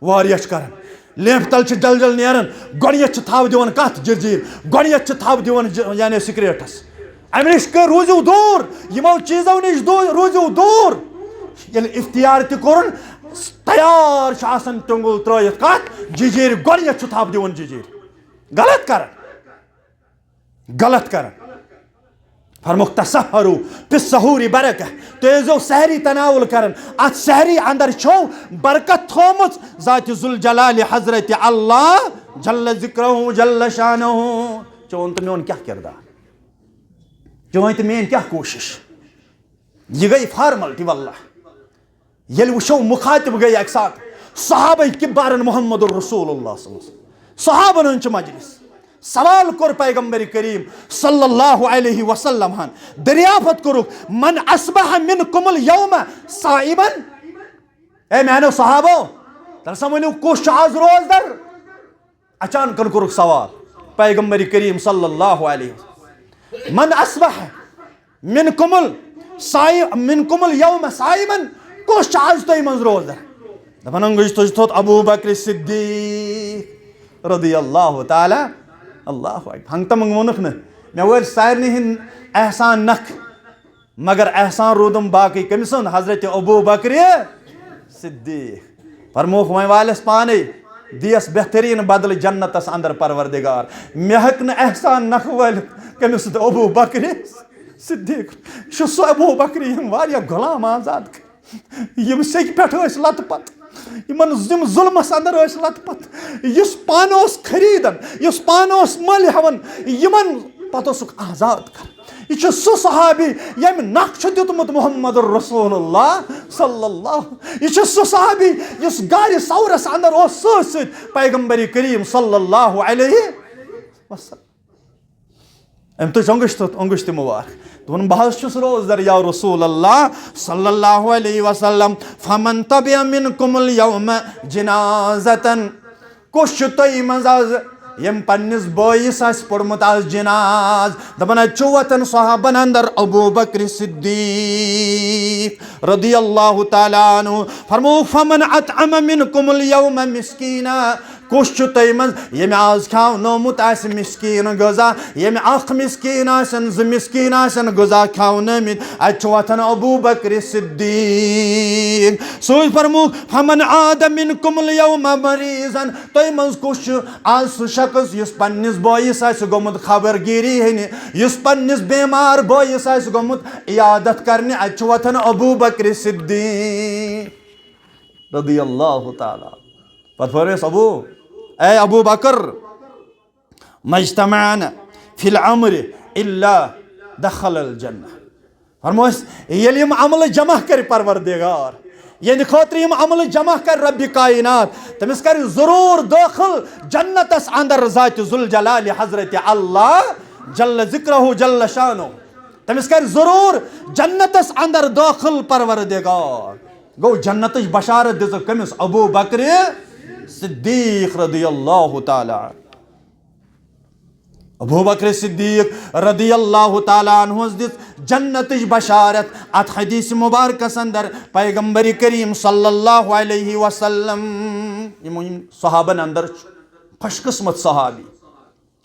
واریاہ چھِ کران۔ لیمپہِ تل چھِ جل جل نیران، گۄڈٕنیتھ چھِ تھپھ دِوان کتھ؟ جِرجیٖر۔ گۄڈٕنیتھ چھِ تھپھ دِوان ج-، یعنی سگریٹس۔ امہِ نِش کٔر، روٗزِو دوٗر، یِمو چیٖزو نِش دوٗر، روٗزِو دوٗر۔ ییٚلہِ اِفتار تہِ کوٚرُن، تیار چھُ آسان تیوٚنٛگُل ترٲیِتھ کتھ؟ جِجیٖرۍ۔ گۄڈٕنیتھ چھُ تھپھ دِوان جِجیٖرۍ۔ غلط کران۔ غلط کران۔ فرموکھ، تسحروا فی السحور برکہ، تُہۍ ٲسۍزیو سحری تناول کران، اتھ سحری اندر چھو برکت تھومٕژ ذاتِ ذوالجلال حضرت اللہ جل ذکرہ جل شانہ۔ چون تہٕ میون کیاہ کردار؟ چٲنۍ تہٕ میٲنۍ کیاہ کوٗشش؟ یہِ گٔے فارملٹی واللہ۔ ییٚلہِ وٕچھو، مخاطب گٔے اَکہِ ساتہٕ صحابہ کبارن محمد الرسول اللہ صلی اللہ علیہ وسلم۔ صحابن ہُنٛد چھُ مجلس۔ سوال کوٚر پیغمبر کریم صلی اللہ علیہ وسلم ہن، دریافت کوٚرُکھ، من اصبح منکم الیوم صائما؟ اے میانیو صحابو، تَلہٕ سا ؤنِو، کُس چھُ آز روزدر؟ اچانکن کوٚرُکھ سوال پیغمبر کریم صلی اللہ علیہ وسلم، من اصبح منکم ال-، صائی-، منکم الیوم صائما، کُس چھُ آز تۄہہِ منٛز روزدر؟ دپان، انگُج تُج تھوٚد ابو بکر صدیق رضی اللہ تعالیٰ، اللہ اکبر۔ ہنگ تہٕ منگ ووٚنُکھ نہٕ، مےٚ وٲلۍ سارنٕے ہٕنٛدۍ احسان نکھٕ۔ مگر احسان روٗدُم باقٕے کٔمۍ سُنٛد؟ حضرت ابو بکر صدیق۔ فرمووُکھ، وۄنۍ والٮ۪س پانے، دِیَس بہتریٖن بدلہٕ جنتس اندر پروردگار۔ مےٚ ہیٚکہِ نہٕ احسان نکھٕ وٲلِتھ کٔمِس سُنٛد؟ ابو بکر صدیق۔ یہِ چھُ سُہ ابو بکر، یِم واریاہ غلام آزاد کٔرۍ۔ یِم سیٚکہِ پٮ۪ٹھ ٲسۍ لتہٕ پتہٕ۔ یِمن، یِم ظُلمس اندر ٲسۍ لت پتھ، یُس پانہٕ اوس خریدان، یُس پانہٕ اوس مٔلۍ ہٮ۪وان، یِمن پتہٕ اوسُکھ آزاد کران۔ یہِ چھُ سُہ صحابی ییٚمۍ نکھ چھُ دیُتمُت محمد رسول اللہ صلی اللہ۔ یہِ چھُ سُہ صحابی یُس غارِ ثورس اندر اوس سۭتۍ سۭتۍ پیغمبر کریم صلی اللہ علیہ وسلم۔ أمۍ تُج اۄنٛگُج تہٕ اۄنٛگُج تہِ مُبارک۔ دوٚپُن، "بہٕ حظ چھُس روزدر یا رسول اللہ صلی اللہ علیہ وسلم۔ فمن تبع منکم الیوم جنازتن۔" کُس چھُ تۄہہِ منٛز از ییٚمۍ پننِس بٲیِس آسہِ پوٚرمُت از جناز؟ دَپان، اَتہِ چھُ وۄتھان صحابن اندر ابو بکر صدیق رضی اللہ تعالیٰ عنہ۔ فرمووُکھ، "فمن اطعم منکم الیوم مسکینا۔" کُس چھُ تۄہہِ منٛز ییٚمۍ آز کھیاونومُت آسہِ مسکیٖن غذا، ییٚمۍ اکھ مسکیٖن آسن، زٕ مسکیٖن آسن غذا کھیاونٲمٕتۍ، اَتہِ چھُ وۄتھان ابو بکر صدیق۔ سُے فرمووُکھ، "فمن عاد منکم الیوم مریضا۔" تۄہہِ منٛز کُس چھُ آز سُہ شخص یُس پننِس بٲیِس آسہِ گوٚمُت خبر گیٖری ہینہِ، یُس پننِس بیمار بٲیِس آسہِ گوٚمُت عیادت کرنہِ، اَتہِ چھُ وۄتھان ابو بکر صدیق رضی اللہ تعالیٰ۔ پتہٕ فرمٲیس ابو، اے ابو بکر، "ما اجتمعن فی العمر الا دخل الجنہ۔" فرموس، ییٚلہِ یِم عملہٕ جمع کرِ پروردگار، ییٚلہِ خٲطرٕ یِم عملہٕ جمع کرِ رب کائنات، تٔمِس کرِ ضروٗر دٲخل جنتس اندر ذات ذوالجلال حضرت اللہ جل ذکرہ جل شانہ۔ تٔمِس کرِ ضروٗر جنتس اندر دٲخل پروردگار۔ گوٚو جنتٕچ بشارت دِژٕکھ کٔمِس؟ ابو بکر صدیق رضی اللہ تعالیٰ عنہ۔ ابو بکر صدیق رضی اللہ تعالیٰ عنہس دِژ جنتٕچ بشارت۔ اتھ حدیث مبارکس اندر پیغمبر کریم صلی اللہ علیہ وسلم، یِمو، یِم صحابن اندر چھُ خوش قسمت صحابی،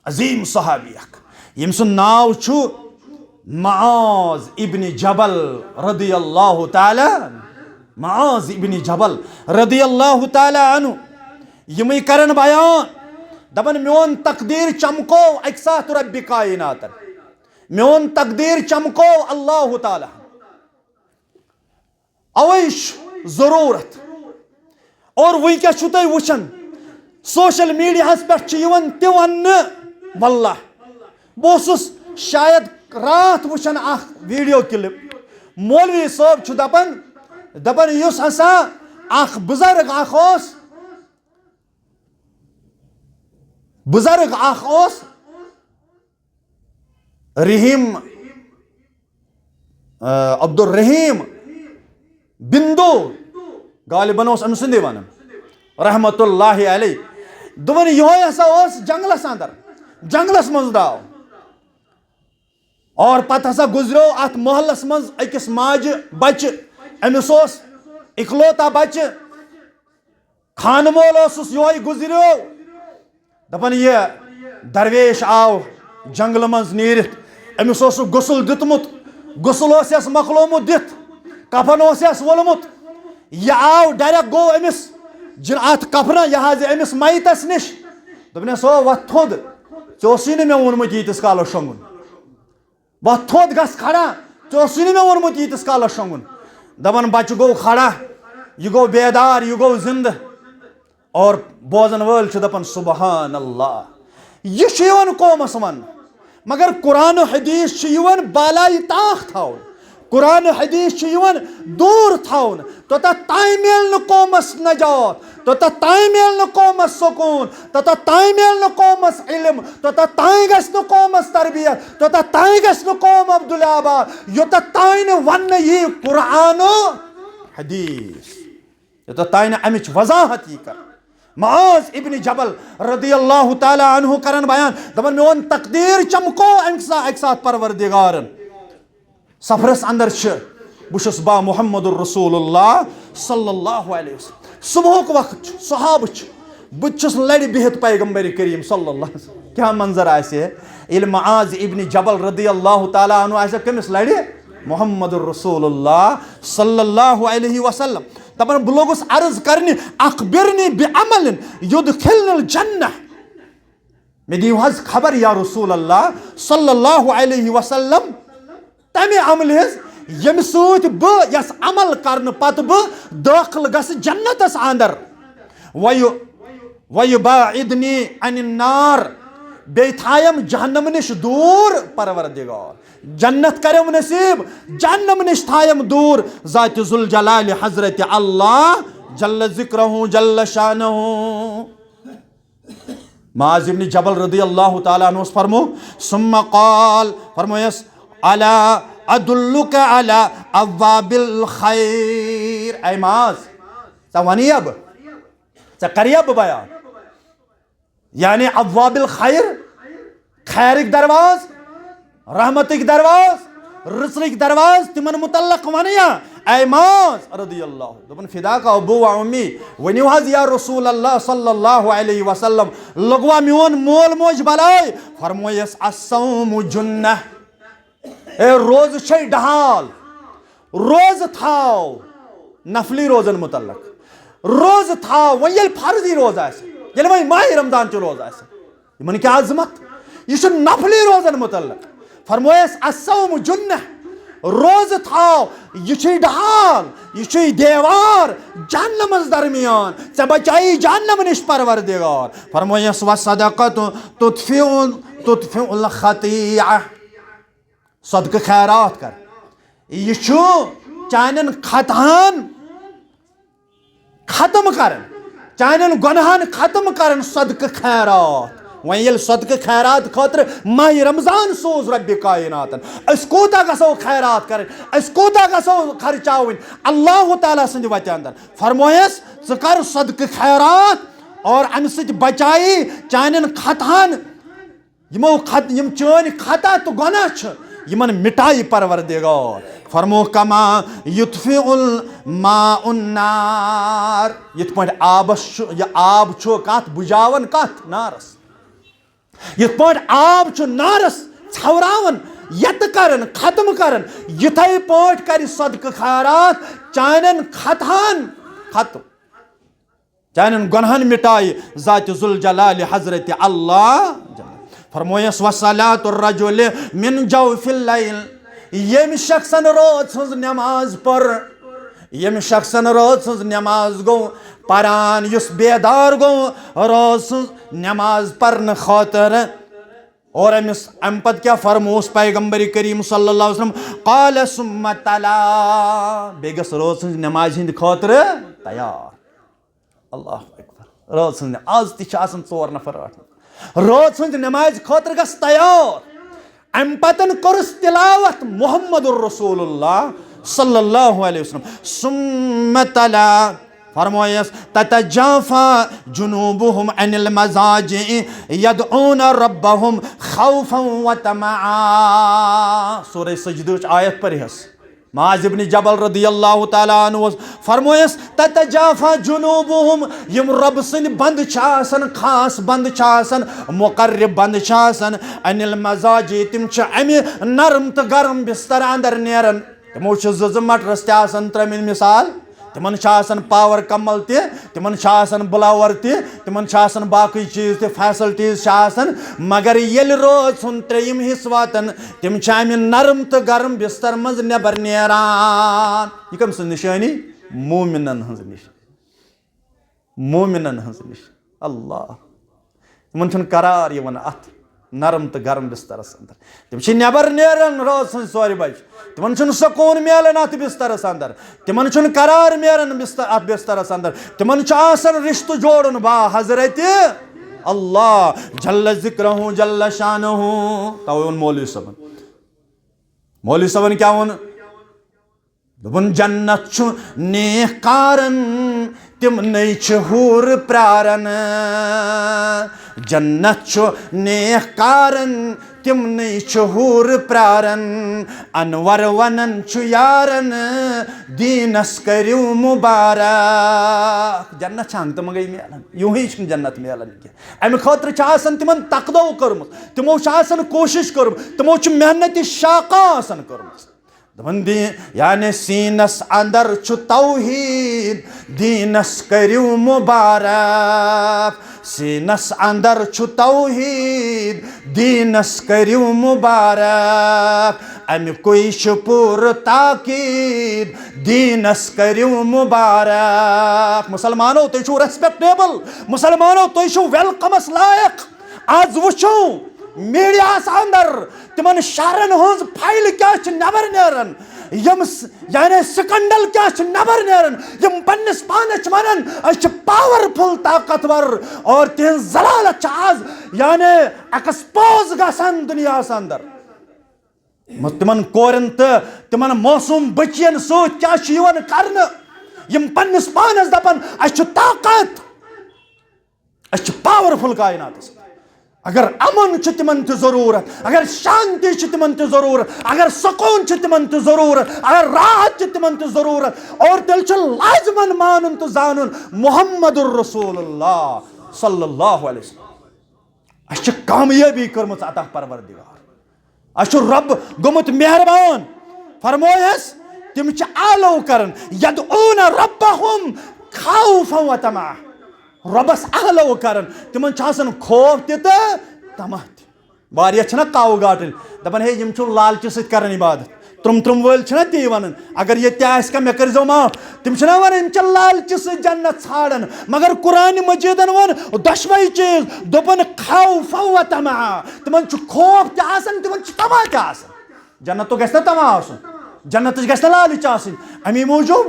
عظیم صحابی اکھ، ییٚمۍ سُنٛد ناو چھُ معاذ ابن جبل رضی اللہ تعالیٰ عنہ۔ معاذ ابن جبل رضی اللہ تعالیٰ عنہ، یِمٕے کرن بیان، دپان، "میون تقدیر چمکو اکہِ ساتہٕ رب کائناتن، میون تقدیر چمکو اللہ تعالیٰ۔" اوے چھُ ضروٗرت۔ اور وٕنکیٚس چھُو تُہۍ وٕچھان، سوشل میڈیاہس پٮ۪ٹھ چھُ یِوان تہِ وننہٕ، واللہ، بہٕ اوسُس شاید راتھ وٕچھان اکھ ویڈیو کلپ، مولوی صٲب چھُ دپان، دپان، یُس ہسا اکھ بزرگ اکھ اوس، بزرگ اکھ اوس، رحیم، آ، عبدالرحیم بندو، غالباً اوس أمۍ سُنٛدٕے ونان، رحمت اللہ علیہ۔ دوٚپُن، یِہوٚے ہسا اوس جنگلس اندر، جنگلس منٛز درٛاو۔ اور پتہٕ ہسا گُزریو اتھ محلس منٛز أکِس ماجہِ بچہِ، أمِس اوس اکلوتا بچہِ، خانہٕ مول اوسُس، یِہوٚے گُزریو۔ دپان، یہِ درویش آو جنگلہٕ منٛز نیٖرِتھ، أمِس اوسُکھ غسل دیُتمُت، غسل اوس یَس مۄکلومُت دِتھ، کفن اوس یَس وولمُت۔ یہِ آو ڈائریکٹ گوٚو أمِس جن-، اتھ کفنہٕ، یہِ حظ یہِ أمِس میتس نِش۔ دوٚپنس، "او، وۄتھ تھوٚد، ژےٚ اوسُے نہٕ مےٚ ووٚنمُت ییٖتِس کالس شۄنٛگُن۔" وۄتھ تھوٚد، گژھ کھڑا، ژےٚ اوسُے نہٕ مےٚ ووٚنمُت ییٖتِس کالس شۄنٛگُن۔ دپان، بچہِ گوٚو کھڑا، یہِ گوٚو بیدار، یہِ گوٚو زندٕ۔ اور بوزن وٲلۍ چھِ دپان، سبحان اللہ۔ یہِ چھُ یِوان قومس وننہٕ، مگر قرآن و حدیث چھُ یِوان بالایہِ طاق تھاونہٕ۔ قرآن و حدیث چھُ یِوان دوٗر تھاونہٕ۔ توٚتتھ تام میلہِ نہٕ قومس نجات، توٚتتھ تام میلہِ نہٕ قومس سکوٗن، توٚتتھ تام میلہِ نہٕ قومس علم، توٚتتھ تام گژھِ نہٕ قومس تربیت، توٚتتھ تام گژھِ نہٕ قوم عبدالآباد، یوٚتتھ تام نہٕ وننہٕ یی قرآن و حدیث، یوٚتتھ تام نہٕ امِچ وضاحت یی کرنہٕ۔ معاذ ابن جبل رضی اللہ تعالیٰ عنہ کرن بیان، دپان، میون تقدیر چمکو اکہِ سا-، اکہِ ساتہٕ پروردگارن۔ سفرس اندر چھِ، بہٕ چھُس با محمد رسول اللہ صلی اللہ علیہ وسلم۔ صبحُک وقت چھُ، صحابہٕ چھِ، بہٕ تہِ چھُس لرِ بِہِتھ پیغمبر کریم صلی اللہ علیہ وسلم۔ کیٛاہ منظر آسہِ ہے ییٚلہِ معاذ ابن جبل رضی اللہ تعالیٰ عنہ آسہِ ہا کٔمِس لرِ؟ محمد رسول اللہ صلی اللہ علیہ وسلم۔ دپان، بہٕ لوٚگُس عرض کرنہِ، "اخبرنی بعمل یدخلنی الجنہ"، مےٚ دِیِو حظ خبر یا رسول اللہ صلی اللہ علیہ وسلم، تمہِ عملہِ ہٕنٛز ییٚمہِ سۭتۍ بہٕ، یس عمل کرنہٕ پتہٕ بہٕ دٲخل گژھٕ جنتس اندر۔ وَیُ-، وَیُبَاعِدْنِی عَنِ النَّارِ، بیٚیہِ تھایم جہنم نِش دوٗر پروردگار۔ جنت کریم نصیب، جہنم نِش تھایم دوٗر ذاتِ ذوالجلال حضرت اللہ جل ذکرہ جل شانہ۔ معاذ ابن جبل رضی اللہ تعالیٰ عنہ فرمو، ثم قال، فرمویس، الا ادلک علی ابواب الخیر، اے معاذ، ژےٚ ونیا بہٕ، ژےٚ کریا بہٕ بیان، یعنی ابواب الخیر، خیرٕکۍ دروازٕ، رحمتٕکۍ دروازٕ، رٕژرٕکۍ دروازٕ، تِمن متعلق ونیا؟ اے معاذ رضی اللہ، دوٚپُن، فداک ابو و امی، ؤنِو حظ یا رسول اللہ صلی اللہ علیہ وسلم، لوٚگوا میون مول موج بلاے؟ فرمویس، الصوم جنہ، اے روزٕ چھے ڈہال، روزٕ تھاو، نفلی روزن متعلق، روزٕ تھاو، وۄنۍ ییٚلہِ فرضی روزٕ آسہِ، ییٚلہِ وۄنۍ ماہِ رمضان چہِ روزٕ آسہِ، یِمن کیٛاہ عظمت؟ یہِ چھُ نفلی روزن متعلق۔ فرمویس، الصوم جنہ، روزٕ تھاو، یہِ چھُے ڈہال، یہِ چھُے دیوار جہنمس درمیان، ژےٚ بچایی جہنم نِش پروردگار۔ فرمویس، والصدقۃ تطفئ، تطفئ الخطیئہ، صدقہٕ خیرات کر، یہِ چھُ چانٮ۪ن خطہن ختم کران، چانٮ۪ن گۄنہن ختم کران صدقہٕ خیرات۔ وۄنۍ ییٚلہِ صدقہٕ خیرات خٲطرٕ ماہِ رمضان سوز ربِ کائناتن، أسۍ کوٗتاہ گژھو خیرات کرٕنۍ، أسۍ کوٗتاہ گژھو خرچاوٕنۍ اللہ تعالیٰ سٕنٛدِ وتہِ اندر؟ فرمویس، ژٕ کر صدقہٕ خیرات اور امہِ سۭتۍ بچایی چانٮ۪ن خطہن، یِمو خط-، یِم چٲنۍ خطا تہٕ گۄناہ چھِ، یِمن مٹایہِ پروردگار۔ فرمو، کما یطفئ الماء النار، یِتھ پٲٹھۍ آبس چھُ، یہِ آب چھُ کتھ بُجاوان، کتھ؟ نارس۔ یِتھ پٲٹھۍ آب چھُ نارس ژھوراوان، یتہٕ کران، ختم کران، یِتھے پٲٹھۍ کرِ صدقہٕ خیرات چانٮ۪ن خطہن ختم۔ چانٮ۪ن گۄنہن مٹایہِ ذاتِ ذوالجلال حضرت اللہ۔ فرمویس، وصلاۃ الرجل من جوف اللیل، ییٚمہِ شخصن رٲژ ہٕنٛز نٮ۪ماز پٔر، ییٚمہِ شخصن رٲژ ہٕنٛز نٮ۪ماز گوٚو پران، یُس بیدار گوٚو رٲژ ہٕنٛز نٮ۪ماز پرنہٕ خٲطرٕ، اور أمِس امہِ پتہٕ کیٛاہ فرمووُس پیغمبر کریم صلی اللہ علیہ وسلم؟ قال ثم تلا، بیٚیہِ گٔژھ رٲژ ہٕنٛز نٮ۪مازِ ہٕنٛدِ خٲطرٕ تیار۔ اللہ اکبر۔ رٲژ ہٕنٛز نہِ-، آز تہِ چھِ آسان ژور نفر، ٲٹھ نفر۔ رٲژ ہٕنٛز نمازِ خٲطرٕ گژھ تیار۔ امہِ پتن کوٚرُس تلاوت محمد رسول اللہ صلی اللہ علیہ وسلم۔ ثم تلا، فرمویس، تتجافی جنوبہم عن المضاجع یدعون ربہم خوفا وطمعا۔ سورہ سجدٕچ آیت پٔرِہس۔ معاذ ابن جبل رضی اللہ تعالیٰ عنہ اوس فرمویس، تتجافی جنوبہم، یِم رۄب سٕنٛدۍ بندٕ چھِ آسان، خاص بندٕ چھِ آسان، مقرب بندٕ چھِ آسان، عن المضاجع، تِم چھِ امہِ نرم تہٕ گرم بستر اندر نیران۔ تِمو چھِ زٕ زٕ مٹرس تہِ آسان ترٲمٕتۍ مثال، تِمن چھِ آسان پاور کمل تہِ، تِمن چھِ آسان بلاور تہِ، تِمن چھِ آسان باقٕے چیٖز تہِ، فیسلٹیٖز چھِ آسان، مگر ییٚلہِ رٲژ ہُنٛد ترٛیٚیِم حصہٕ واتان، تِم چھِ امہِ نرم تہٕ گرم بستر منٛز نٮ۪بر نیران۔ یہِ کٔمۍ سٕنٛز نِشٲنی؟ مومنن ہٕنٛز نِشٲنی۔ مومنن ہٕنٛز نِشٲنی۔ اللہ۔ تِمن چھُنہٕ قرار یِوان اتھ نرم تہٕ گرم بسترس اندر۔ تِم چھِ نٮ۪بر نیران رٲژ سٕنٛزِ ژورِ بجہِ۔ تِمن چھُنہٕ سکوٗن میلان اتھ بسترس اندر۔ تِمن چھُنہٕ قرار میلان بست-، اتھ بسترس اندر۔ تِمن چھُ آسان رشتہٕ جوڑُن با حضرت اللہ جل ذکرہ جل شانہ۔ توے ووٚن مولوی صٲبن۔ مولوی صٲبن کیٛاہ ووٚن؟ دوٚپُن، جنت چھُ نیک کارن، تِمنٕے چھِ حوٗر پرارن۔ جنت چھُ نیک کارن، تِمنٕے چھِ حوٗر پرارن۔ انور ونان چھُ یارن، دیٖنس کٔرِو مُبارک۔ جنت چھِ ہنٛگتہٕ منٛگے میلان، یِہوٚے چھُنہٕ جنت میلان کینٛہہ۔ امہِ خٲطرٕ چھِ آسان تِمن تقدو کٔرمٕژ، تِمو چھِ آسان کوٗشش کٔرمٕژ، تِمو چھِ محنت شاقہ آسان کٔرمٕژ۔ دپان دی-، یعنی سیٖنس اندر چھُ توحید، دیٖنس کٔرِو مُبارک۔ سیٖنس اندر چھُ توحید، دیٖنس کٔرِو مُبارک۔ اَمہِ کُے چھُ پوٗرٕ تاکید، دیٖنس کٔرِو مُبارک۔ مسلمانو، تُہۍ چھِو ریسپیکٹیبل، مسلمانو، تُہۍ چھِو ویلکمس لایق۔ آز وٕچھِو میڈیاہس اندر تِمن شہرن ہٕنٛز فایل کیٛاہ چھِ نٮ۪بر نیران، یِم س-، یعنی سکینڈل کیٛاہ چھِ نٮ۪بر نیران، یِم پننِس پانس چھِ ونان أسۍ چھِ پاورفل، طاقتور، اور تِہنٛز ذلالت چھِ آز یعنی ایکسپوز گژھان دُنیاہس اندر۔ تِمن کورٮ۪ن تہٕ تِمن معصوم بچین سۭتۍ کیٛاہ چھُ یِوان کرنہٕ، یِم پننِس پانس دپان أسۍ چھِ طاقت، أسۍ چھِ پاورفل کائناتس۔ اگر امن چھُ تِمن تہِ ضروٗرت، اگر شانتی چھِ تِمن تہِ ضروٗرت، اگر سکوٗن چھُ تِمن تہِ ضروٗرت، اگر راحت چھِ تِمن تہِ ضروٗرت، اور تیٚلہِ چھُ لازمن مانُن تہٕ زانُن محمد رسول اللہ صلی اللہ علیہ وسلم۔ اَسہِ چھِ کامیٲبی کٔرمٕژ عطا پروردگار۔ اَسہِ چھُ رۄب گوٚمُت مہربان۔ فرمویس، تِم چھِ آلو کران، یدعون ربہم خوفا و طمعا۔ رۄبس آلو کران، تِمن چھُ آسان خوف تہِ تہٕ طمع تہِ۔ واریاہ چھِنہ کاوٕ گاٹٕلۍ، دپان، ہے، یِم چھِ لالچہِ سۭتۍ کران عبادت۔ ترُم ترُم وٲلۍ چھِنہ تی ونان، اگر ییٚتہِ تہِ آسہِ کانٛہہ، مےٚ کٔرۍزیو معاف۔ تِم چھِنہ ونان، یِم چھِ لالچہِ سۭتۍ جنت ژھانڈان۔ مگر قرآن مجیدن ووٚن دۄشوے چیٖز، دوٚپُن، خوفا و طمعا۔ تِمن چھُ خوف تہِ آسان، تِمن چھُ طمع تہِ آسان۔ جنتُک گژھِ نہ طمع آسُن، جنتٕچ گژھِ نہ لالچ آسٕنۍ۔ امی موٗجوٗب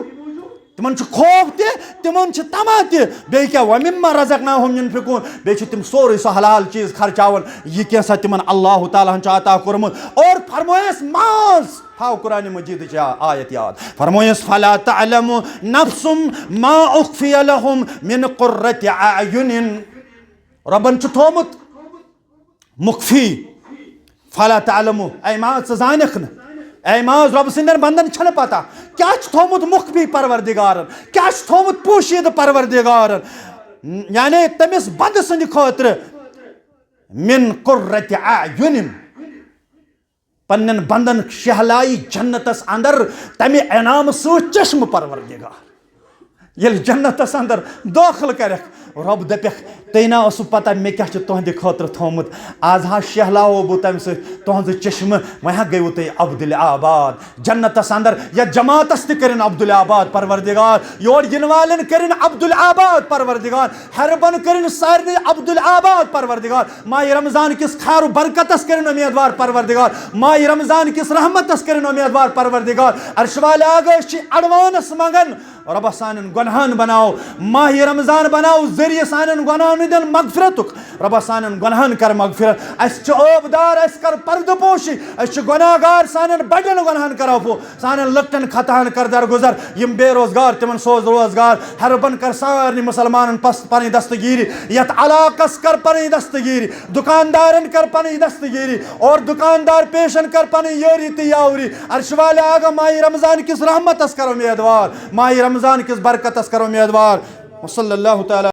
تِمن چھُ خوف تہِ، تِمن چھِ طمع تہِ۔ بیٚیہِ کیٛاہ؟ وَمِمَّا رَزَقْنَاهُمْ يُنْفِقُونَ۔ بیٚیہِ چھِ تِم سورُے سُہ حلال چیٖز خرچاوان، یہِ کینٛژھا تِمن اللہ تعالیٰ ہن چھُ عطا کوٚرمُت۔ اور فرمویس ماز، تھاو قرآن مجیدٕچ آ-، آیت یاد۔ فرمویس، فَلَا تَعْلَمُ نَفْسٌ مَا أُخْفِيَ لَهُمْ مِنْ قُرَّةِ أَعْيُنٍ۔ رۄبن چھُ تھوٚومُت مُخفی، فَلَا تَعْلَمُ، اے ماز، ژٕ زانکھ نہٕ۔ اے ماز، رۄب سٕنٛدٮ۪ن بندن چھنہٕ پتہ کیٛاہ چھُ تھوٚومُت مُخفی پروردگارن، کیٛاہ چھُ تھوٚومُت پوشیدٕ پروردگارن، یعنی تٔمِس بندٕ سٕنٛدِ خٲطرٕ۔ مِنْ قُرَّةِ أَعْيُنٍ، پننٮ۪ن بندن شہلایی جنتس اندر تمہِ انعامہٕ سۭتۍ چشمہٕ پروردگار۔ ییٚلہِ جنتس اندر دٲخل کرکھ، رۄب دپکھ، تُہۍ نا ٲسوٕ پتہ مےٚ کیٛاہ چھُ تُہنٛدِ خٲطرٕ تھوٚومُت؟ آز ہا شہلاوو بہٕ تمہِ سۭتۍ تُہنٛزٕ چشمہٕ، وۄنۍ ہا گٔیوٕ تُہۍ عبدالآباد۔ جنتس اندر یتھ جماعتس تہِ کٔرِن عبدالآباد پروردگار، یور یِنہٕ والٮ۪ن کٔرِن عبدالآباد پروردگار، ہربن کٔرِن سارنٕے عبدالآباد پروردگار۔ ماہِ رمضان کِس خیر و برکتس کٔرِن امیدوار پروردگار، ماہِ رمضان کِس رحمتس کٔرِن امیدوار پروردگار۔ عرش والے آگے چھِ ایڈوانس منگان، رۄبا سانٮ۪ن گۄنہان بناو ماہِ رمضان، بناو ذٔریعہٕ سانٮ۪ن گۄنہان ہٕنٛدٮ۪ن مغفرتُک۔ رۄبا سانٮ۪ن گۄنہان کر مغفرت۔ اَسہِ چھِ عٲب دار، اَسہِ کر پردٕ پوشی، أسۍ چھِ گۄناہ گار، سانٮ۪ن بڑٮ۪ن گۄنہان کر عفو، سانٮ۪ن لۄکٹٮ۪ن خطاہن کر درگُزر، یِم بے روزگار تِمن سوز روزگار، ہربن کر سارنٕے مسلمانن پس پنٕنۍ دستگیری، یتھ علاقس کر پنٕنۍ دستگیری، دکاندارن کر پنٕنۍ دستگیری، اور دکاندار پیشن کر پنٕنۍ یٲری تہٕ یاوری۔ عرش والے آگے ماہِ رمضان کِس رحمتس کر امیدوار، ماہِ رمضان کِس برکتس کر امیدوار۔ وصلی اللہ تعالیٰ۔